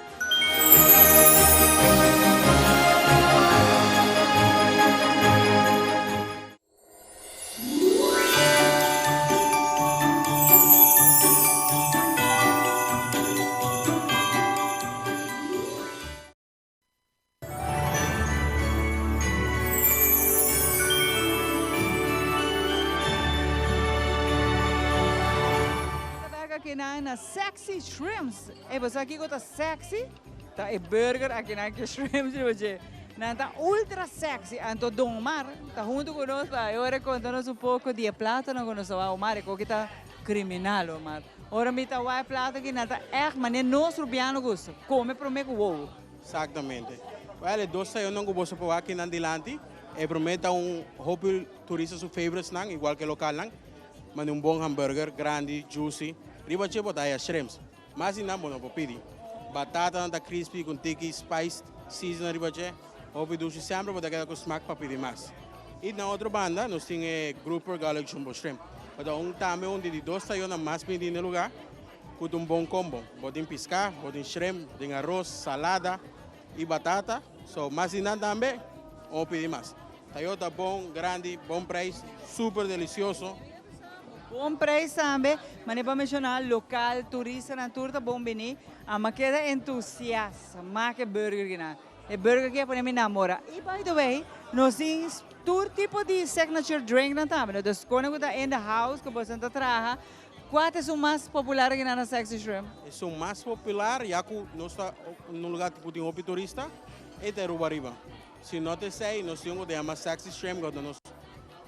Akinan na Sexy Shrimps. Ey, bo sa kiko ta sexy? Ta e burger akinan ku shrimps riba dje. Nan ta ultra sexy. Anto Don Omar ta huntu ku nos pa e ora konta nos un poko di e platonan ku nos ta wak. Omar, e koki ta kriminal, Omar. Ora mi ta wak e plato aki, nan ta ègt manera nos rubiano gusta. Kome promé ku wowo. Exactamente. Wel, e dos tayonnan cu boso por wak akinan dilanti, e prome ta un hopi turista su favorites nan, igual cu e localnan, manda un bon hamburger, grandi, juicy. Riba dje bo ta haya shrimps. Mas di nan bo no por pidi. Batatanan ta crispy cu un tiki spiced seasoning riba dje, hopi dushi. Semper bo ta keda cu smak pa pidi mas. Y na otro banda nos tin e grouper garlic jumbo shrimp. Bo ta un tambe un di di dos tayonnan mas bindi na e lugar. Ku ta un bon kombo. Bo tin piská, bo tin shrimp, bo tin aros, salada i batata. So mas di nan tambe, o pidi mas. Tayota bon, grandi, bon preis, super delisioso. Bon preis tambe, manera bo a menshoná, lokal, turistanan tur ta bon bini. Ama keda entusias, mak e burger kinan. E burger aki a pone mi namora. I by the way, nos tin tur tipo di signature drinknan tambe. No, dus kone ku ta in the house ku boso ta traha, Kua ta esun mas popular aki na Sexy Shrimp? Esun mas popular, ya ku nos ta na un lugar ku tin hopi turista, e ta Aruba Riba. Si no ta esei, nos tin un ku ta yama Sexy Shrimp, ku ta nos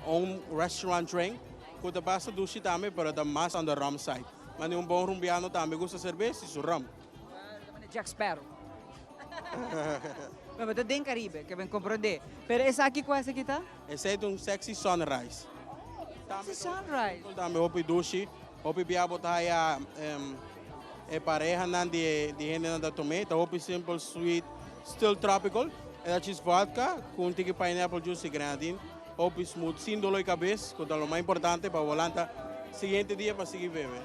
own restaurant drink, ku ta basta dushi tambe, pero ta mas on the rum side. Mane un bon rumbiano tambe gusta serbes i su rum. Jack Sparrow. Pero ta den Caribe, ke ben comprende. Pero esaki kua esaki ta? Esei ta un Sexy Sunrise. Sexy Sunrise. Tambe hopi dushi, hopi bia bo ta haya e parehanan di di hendenan ta tom'é. Ta hopi simple, sweet, still tropical. E ta chis vodka ku un tiki pineapple juice i grenadine. Hopi smooth, sin dolor di kabes, ku ta lo mas importante pa bo lanta siguiente dia pa sigui bebe.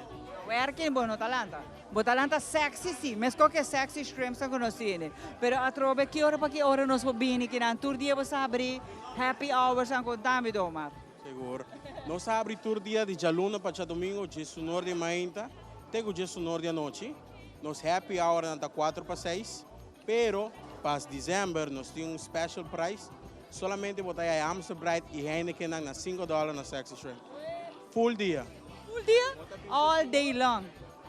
Werking bo no ta lanta. Bo ta lanta sexy si, meskos ku e sexy shrimps nan ku nos tene. Pero atrobe ki ora pa ki ora nos por bini kinan tur dia bo sa habri happy hours nan konta mi Domar. Sigur. Nos a habri tur dia di djaluna pa djadomingo djesunor di mainta te ku djesunor di anochi. Nos happy hour nan ta kuater pa seis, pero pas december nos tin un special price. Solamente bo ta haya Amstel Bright y Heineken nan na cinco dollar na Sexy Shrimp. Full dia. Full dia? All day long.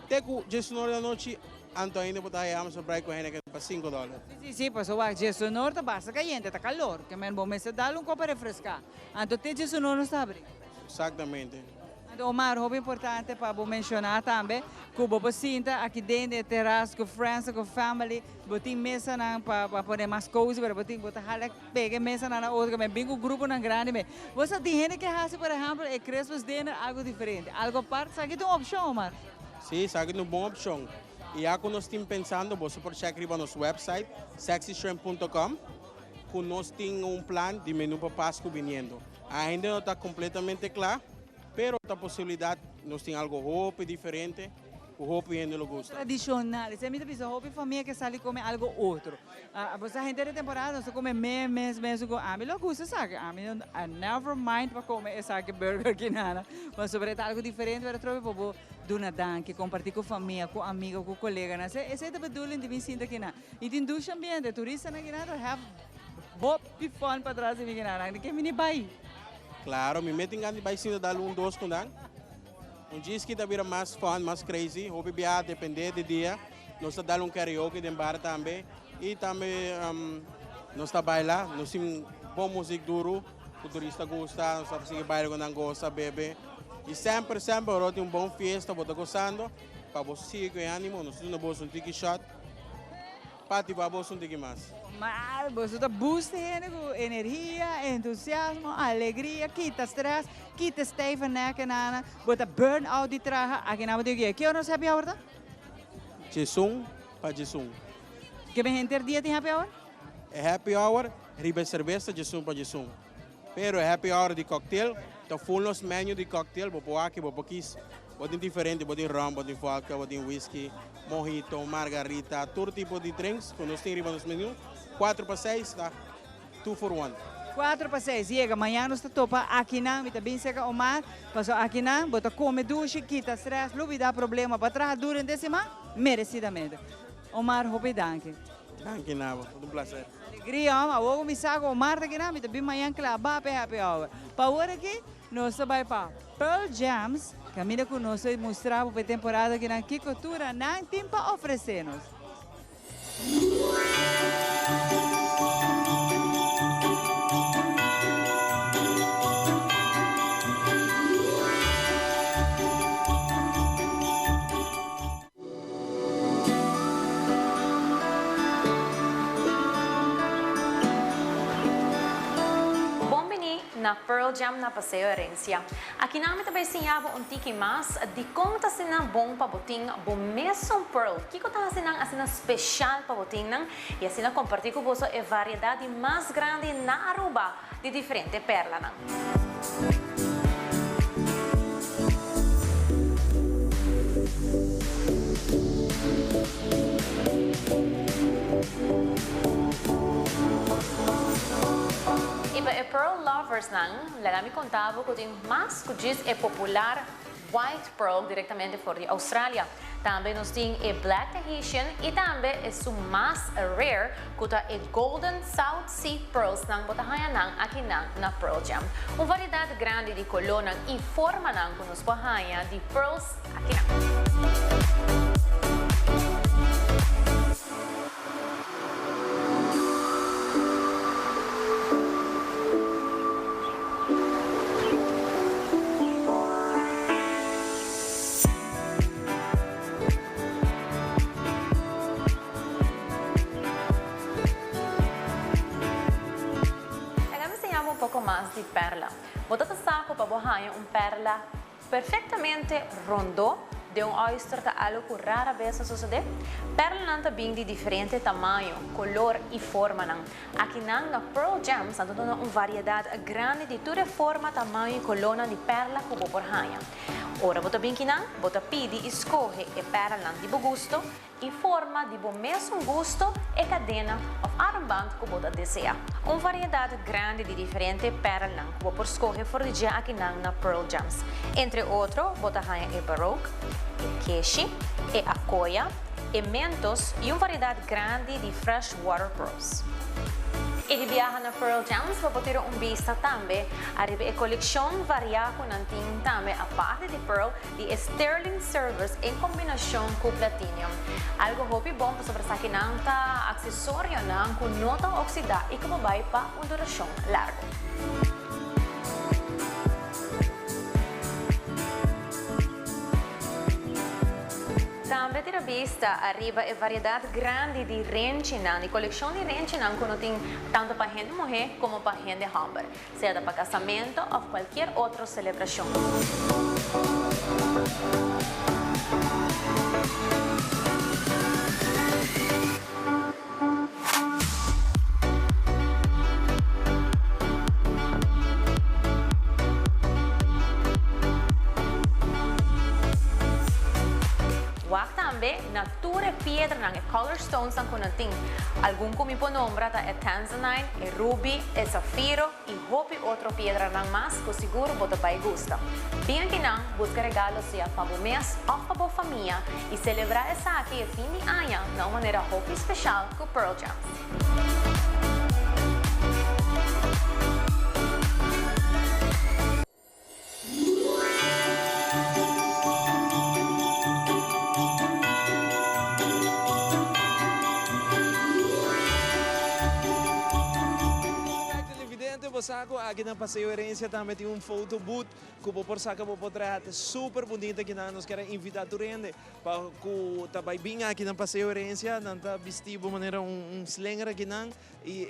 Te cu djesunor di anochi, anto ainda bo ta haya Amstel Bright cu Heineken pa cinco dollar. Si, si, si, pasobra wak djesunor ta basta cayente, ta calor. Ke men bo mester dal un copa refresca. Anto te djesunor nos ta habri. Exactamente. Anto Omar, hopi importante pa bo menciona tambe cu bo por sinta aki den e terras cu friends cu family, bo tin mesanan pa pa pone mas cozy, pero bo tin bo ta hala pega e mesanan na otro, men bin cu gruponan grandi me. Bo sa tin hende ke haci por ehempel e Christmas dinner algo diferente, algo apart, esaki ta un opcion Omar? Si, esaki ta un bon opcion. Y ya cu nos tin pensando, boso por check riba nos website sexyshrimp punto com cu nos tin un plan di menu pa Pascu biniendo. Ainda no ta completamente cla, pero ta posibilidad nos tin algo hopi diferente cu hopi hende lo gusta. Tradicional, esey mi ta bisa hopi famia ke sali come algo otro. Bo sa henter e temporada nos ta come mes mes mes cu ami lo gusta esaki, ami I never mind pa come esaki burger kinana, pasobra e ta algo diferente pero atrobe pa bo duna danki, comparti cu famia, cu amigo, cu coleganan, esey ta bedoeling di mi sinta kina. Y tin dushi ambiente, turistanan kina ta have. Hopi fun patras di mi kina nan ke mini bai. Claro, mi mes tin gana di bai sinta dal un dos cu nan. Un djis ki ta bira mas fun, mas crazy. Hopi bia depende di dia. Nos ta dal un karaoke den bar tambe. Y tambe nos ta baila. Nos tin bon music duro cu turista gusta. Nos ta sigui baila cu nan goza, bebe. Y semper, semper ora tin un bon fiesta bo ta gozando. Pa bo sigui cu e animo, nos ta duna boso un tiki shot. Pati pa boso un tiki mas. Mal, boso ta boost hende ku energia, entusiasmo, alegria, kita stress, kita stijve nek en ana, bo ta burn out di traha, aki nan bo tin ku ki ora nos happy hour ta? Djesun pa djesun. Ke men henter dia tin happy hour? E happy hour riba e serbes ta djesun pa djesun. Pero e happy hour di cocktail ta full nos menu di cocktail, bo por wak, bo por kies. Bo tin diferente, bo tin rum, bo tin vodka, bo tin whisky, mojito, margarita, tur tipo di drinks ku nos tin riba nos menu. Cuatro pa seis ta two for one. Cuatro pa seis, yega, mañan nos ta topa akinan, mi ta bin serka Omar, pasobra akinan bo ta come dushi, kita stress, lubida problema, bo a traha duro henter siman, merecidamente. Omar, hopi danki. Danki Nabo, ta un placer. Alegria hom, awor ku mi sa ku Omar ta kina, mi ta bin mañan klabá pa e happy hour. Pa awor aki, nos ta bai pa Pearl Jams, kaminda ku nos ta mustra bo pa e temporada kinan kiko tur nan tin pa ofresé nos. Bon bini na Pearl Jam na Paseo Herencia. Aki nan mi ta bay siña bo un tiki mas dicon ta asina bon pa bo tin bo mesun pearl, kico ta haci nan asina special pa bo tin nan y asina comparti cu boso e variedad di mas grandi na Aruba di diferente perlanan. I pa e pearl loversnan, laga mi konta bo ku tin mas ku djis e popular White Pearl directamente for di Australia. Tambe nos tin e Black Tahitian y tambe esun mas rare cu ta e Golden South Sea Pearls nan bo ta haya nan aki nan na Pearl Jam. Un variedad grandi di colornan y formanan cu nos por haya di pearls aki nan. Laga mi siña bo un poko mas di pèrla. Bo ta ta sa ku pa. pa bo haña un perla perfectamente rondo den un oyster ta algo cu rara bes ta sucede. Perlanan ta bin di diferente tamaño, color y formanan. Akinan na Pearl Gems nan ta duna un variedad grandi di tur e forma, tamaño y colornan di perla cu bo por haña. Ora bo ta bin kinan, bo ta pidi y scoge e perlanan di bo gusto y forma di bo mesun gusto e cadena of armband cu bo ta desea. Un variedad grandi di diferente perlnan cu bo por scoge for di dje akinan na Pearl Gems. Entre otro bo ta haña e Baroque, e Keshi, e Akoya, e Mentos y un variedad grandi di fresh water pearls. Y di biaha na Pearl Gems bo por tira un bista tambe ariba e coleccion varia cu nan tin tambe aparte di pearl di e sterling silvers en combinacion cu platinum. Algo hopi bon pasobra esaki nan ta accesorionan cu no ta oxida y cu por bay pa un duracion largo. Tambe tira bista ariba e variedad grandi di renchinan, di coleccion di renchinan cu no tin tanto pa hende muhe como pa hende homber. Sea ta pa casamento of cualkier otro celebracion. Wak tambe na tur e piedranan, e color stonesnan cu nan tin. Algun cu mi por nombra ta e tanzanite, e ruby, e safiro y hopi otro piedranan mas cu sigur bo ta bay gusta. Bin akinan, busca regalo sea pa bo mes of pa bo famia y celebra esaki e fin di aña na un manera hopi special cu Pearl Gems. Televidente, bo sa cu aki na Paseo Herencia tambe tin un photo booth cu bo por saca bo potret. Super bunita kinan. Nos kier a invita tur hende pa cu ta bay bin aki na Paseo Herencia. Nan ta bisti bo manera un slinger akinan. Y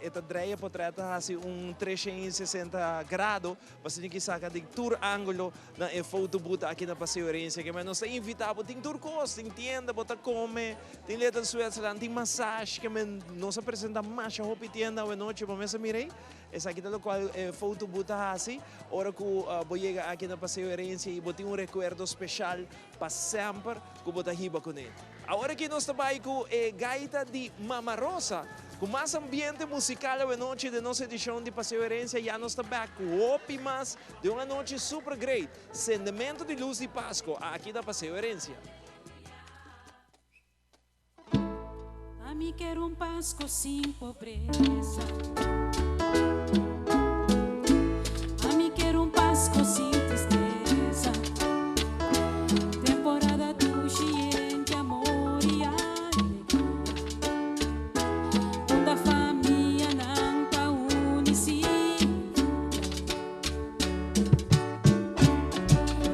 e ta drei e potret ta haci un 360 grado pa asina ki saca den tur angulo na e photo booth aki na Paseo Herencia. Ke men nos ta invita bo, tin tur cos, tin tienda bo ta come, tin Little Switzerland, tin massage, ke men nos a presenta masha hopi tienda awe nochi, bo mes a mira ey. Esaki ta locual e photo booth ta haci ora cu bo yega aki na Paseo Herencia y bo tin un recuerdo special pa semper cu bo ta hiba cune. Awor aki nos ta bai cu e gaita di Mama Rosa cu mas ambiente musical awenochi den nos edicion di Paseo Herencia. Ya nos ta back cu hopi mas den un anochi super great. Sendemento di luz di Pasco aki na Paseo Herencia. Ami ker un Pasco sin pobresa. Ami ker un Pasco sin tristesa. Temporada dushi yen di amor i alegria. Unda famianan ta uni sin fia.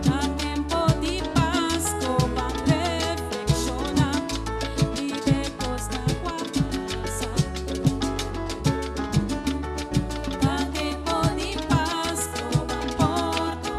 Ta tempo di Pasco ban reflexiona riba e cosnan cu a pasa. Ta tempo di Pasco ban pordona.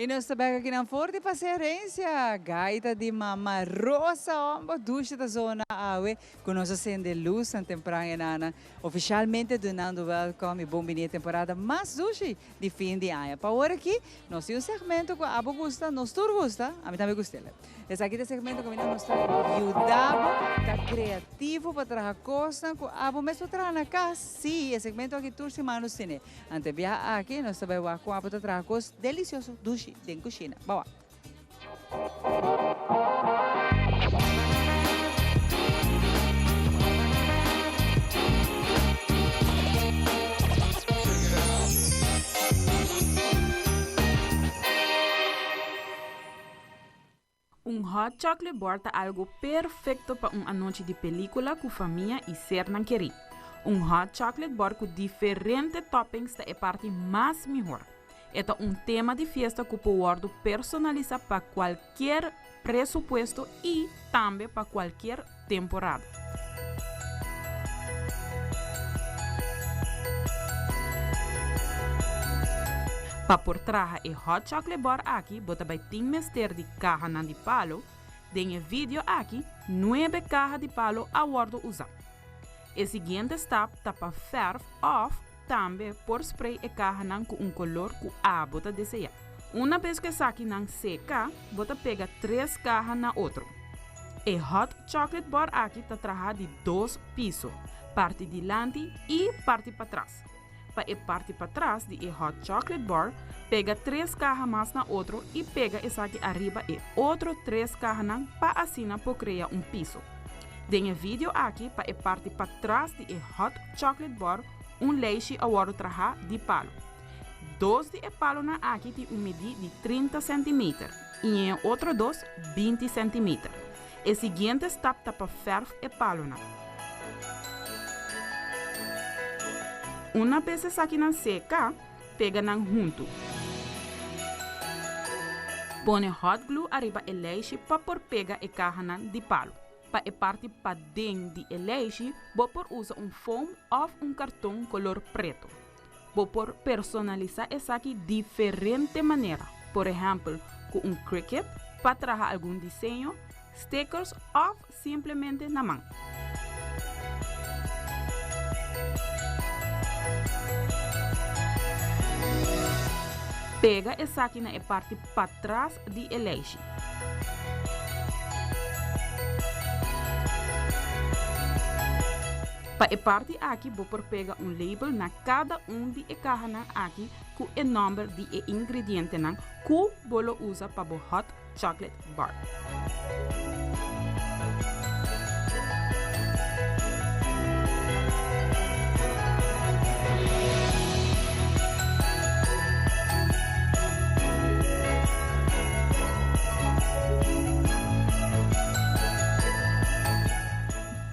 Y nos ta bek akinan for di Paseo Herencia, gaita di Mama Rosa homber dushi ta zona awe cu nos a cende luz tan tempran e nana oficialmente dunando welcome y bon bini e temporada mas dushi di fin di aña. Pa awor aki nos tin un segmento cu abo gusta, nos tur gusta, ami tambe gust'el. Esaki ta e segmento caminda nos ta yuda bo ta creativo pa traha cosnan cu abo mes por traha na cas. Sí, e segmento aki tur siman nos tene. Ante biaha aki nos ta bai wak con abo ta traha cos delicioso, dushi den cushina. Ba wak. Un hot chocolate bar ta algo perfecto pa un anochi di pelicula cu famia y sernan keri. Un hot chocolate bar cu diferente toppings ta e parti mas mihor. E ta un tema di fiesta cu por wordo personalisa pa cualkier presupuesto y tambe pa cualkier temporada. Pa por traha e hot chocolate bar aki bo ta bai tin mester di kahanan di palo, den e video aki nuebe kaha di palo a wordo usa. E siguiente stap ta pa verf of tambe por spray e kahanan ku un kolor ku abo ta desea. Una bes ku esakinan seka bo ta pega tres kaha na otro. E hot chocolate bar aki ta traha di dos piso, parti dilanti y parti patras. Pa e parti patras di e hot chocolate bar, pega tres caha mas na otro y pega esaki ariba e otro tres cahanan pa asina por crea un piso. Den e video aki pa e parti patras di e hot chocolate bar un leishi a wordo traha di palo. Dos di e palonan aki tin un midi di 30 centimeter y e otro dos 20 centimeter. E siguiente stap ta pa ferf e palonan. Una bes esakinan seka, pega nan huntu. Pone hot glue ariba e leishi pa por pega e kahanan di palo. Pa e parti paden di e leishi bo por usa un foam òf un karton kolor preto. Bo por personalisá esaki diferente manera, por ehèmpel ku un Cricut pa traha algun diseño, stickers òf simplemente na man. Pega esaki na e parti patras di e leishi. Pa e parti aki bo por pega un label na kada un di e kahanan aki ku e nòmber di e ingredientenan ku bo lo usa pa bo hot chocolate bar.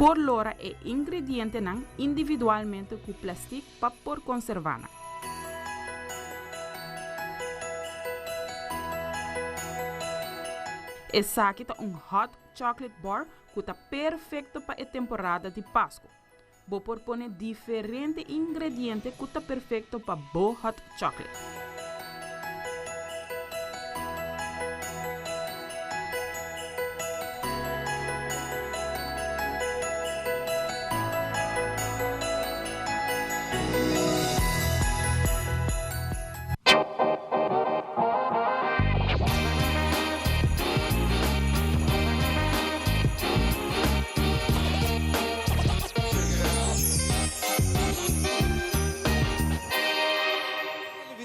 Por lora e ingredientenan individualmente ku plastik pa por konservá nan. Esaki ta un hot chocolate bar ku ta perfekto pa e temporada di Pasku. Bo por pone diferente ingrediente ku ta perfekto pa bo hot chocolate.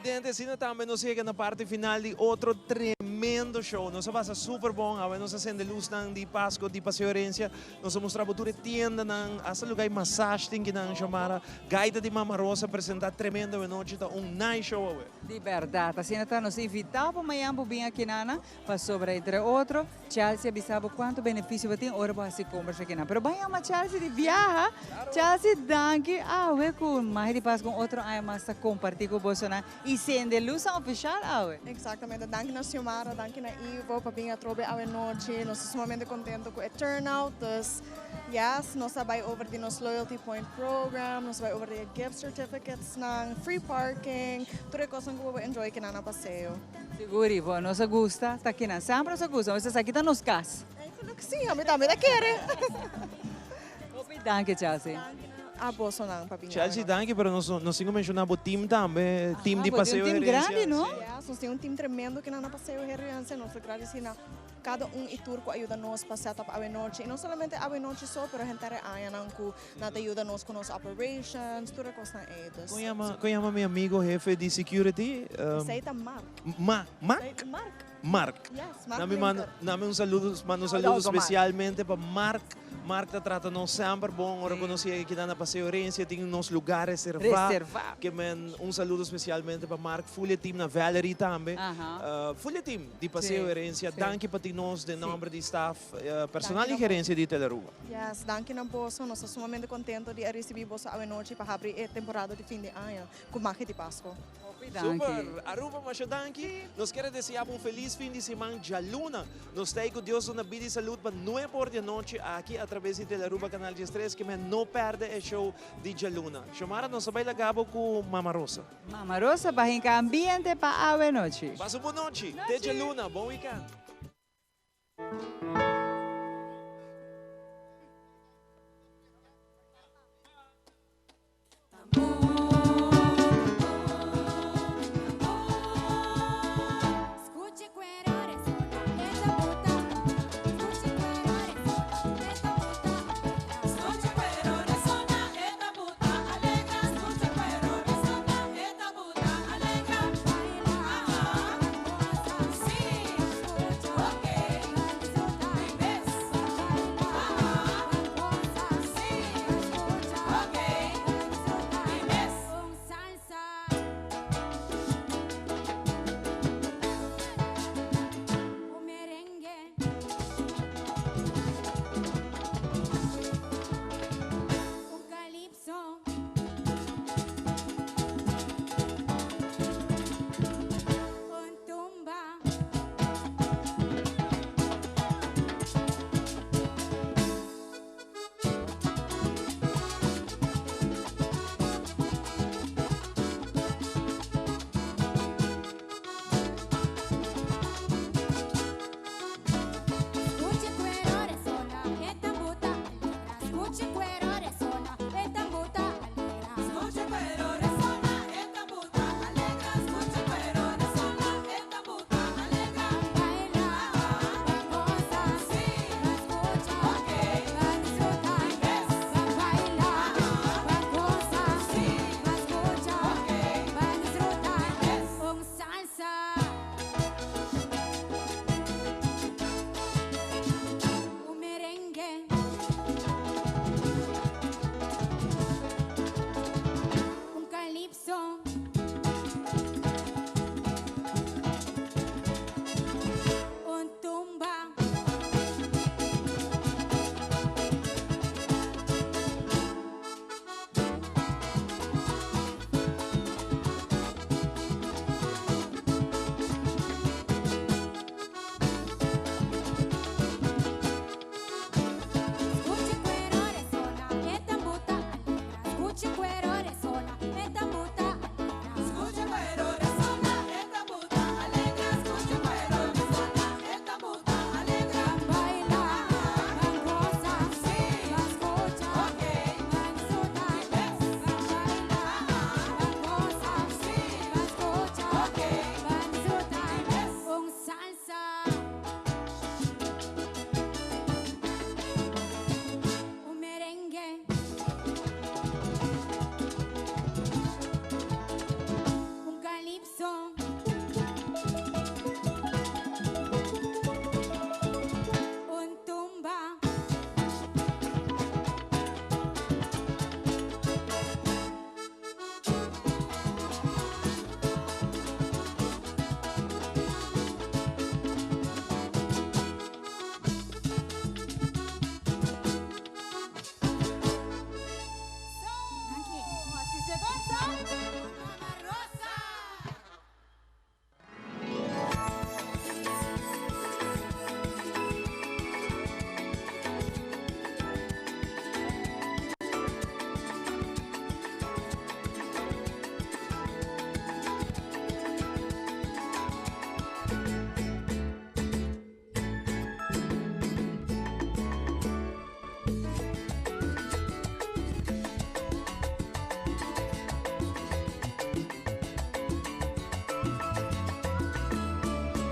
Televidente, asina tambe nos yega na parti final di otro tremendo show. Nos a pasa super bon, awe nos a sende luznan di Pasco di Paseo Herencia. Nos a mustra bo tur e tiendanan, hasta lugar di massage tin kinan, Xiomara. Gaita di Mama Rosa a presenta tremendo awe nochi, ta un nice show awe. Di berdad, asina ta. Nos invita bo mañan bo bin aki nana, pasobra entre otro Chelsea a bisa bo cuanto beneficio bo tin ora bo haci compras aki nan. Pero ban yama Chelsea di biaha. Chelsea, danki awe cu Magia di Pascu un otro aña mas ta comparti cu bosonan y sende luznan oficial awe. Exactamente, danki na Xiomara. Xiomara, danki na Ivo pa bin atrobe awe nochi. Nos ta sumamente contento cu e turnout. Dus, yes, nos a bay over di nos Loyalty Point Program, nos a bay over di e gift certificates nan, free parking, tur e cosnan cu bo por enjoy kinan na paseo. Sigur Ivo, nos a gusta ta kinan. Semper nos a gusta, nos esaki ta nos cas. Eigenlijk si, ami tambe ta kere. Hopi danki Chelsea. Danki na abosonan pa bini awe Chelsea nochi. danki pero nos nos tin ku menshoná bo team tambe, team di bo tin Paseo un team Herencia. grandi no? Yes, nos tin un team tremendo kinan na Paseo Herencia, nos ta gradisí na kada un i tur ku a yuda nos pa set up awe nochi i no solamente awe nochi so pero henter e añanan ku nan ta yuda nos ku nos operations, tur e kosnan ei. Dus Kon yama kon yama mi amigo hefe di security? Esei ta Mark. Ma Mark? Mark. Mark. Yes, Mark Na mi manda Linker. na mi un saludo manda un saludo specialmente pa Mark. Mark ta trata nos semper bon ora cu nos yega aki na Paseo Herencia tin nos lugar reserva. Reserva. Ke men un saludo specialmente pa Mark, full e team na Valerie tambe. Aha. Full e team di Paseo Sí, Herencia. sí. Danki pa tin nos den Sí. nomber di staff, personal Danki y na gerencia di Telearuba. Yes, danki na boso. Nos ta sumamente contento di a ricibi boso awe nochi pa habri e temporada di fin di aña cu Magia di Pasco. Super! Aruba masha danki. Nos kier a desea bo un feliz fin di siman djaluna. Nos ta ei ku Dios duna bida i salud pa nuebe or di anochi aki a traves di Telearuba Canal 13 ke men no perde e show di djaluna. Xiomara nos a bai laga bo ku Mama Rosa. Mama Rosa pa hinka ambiente pa awe nochi. Pasa un bon nochi. Te djaluna. Bon weekend.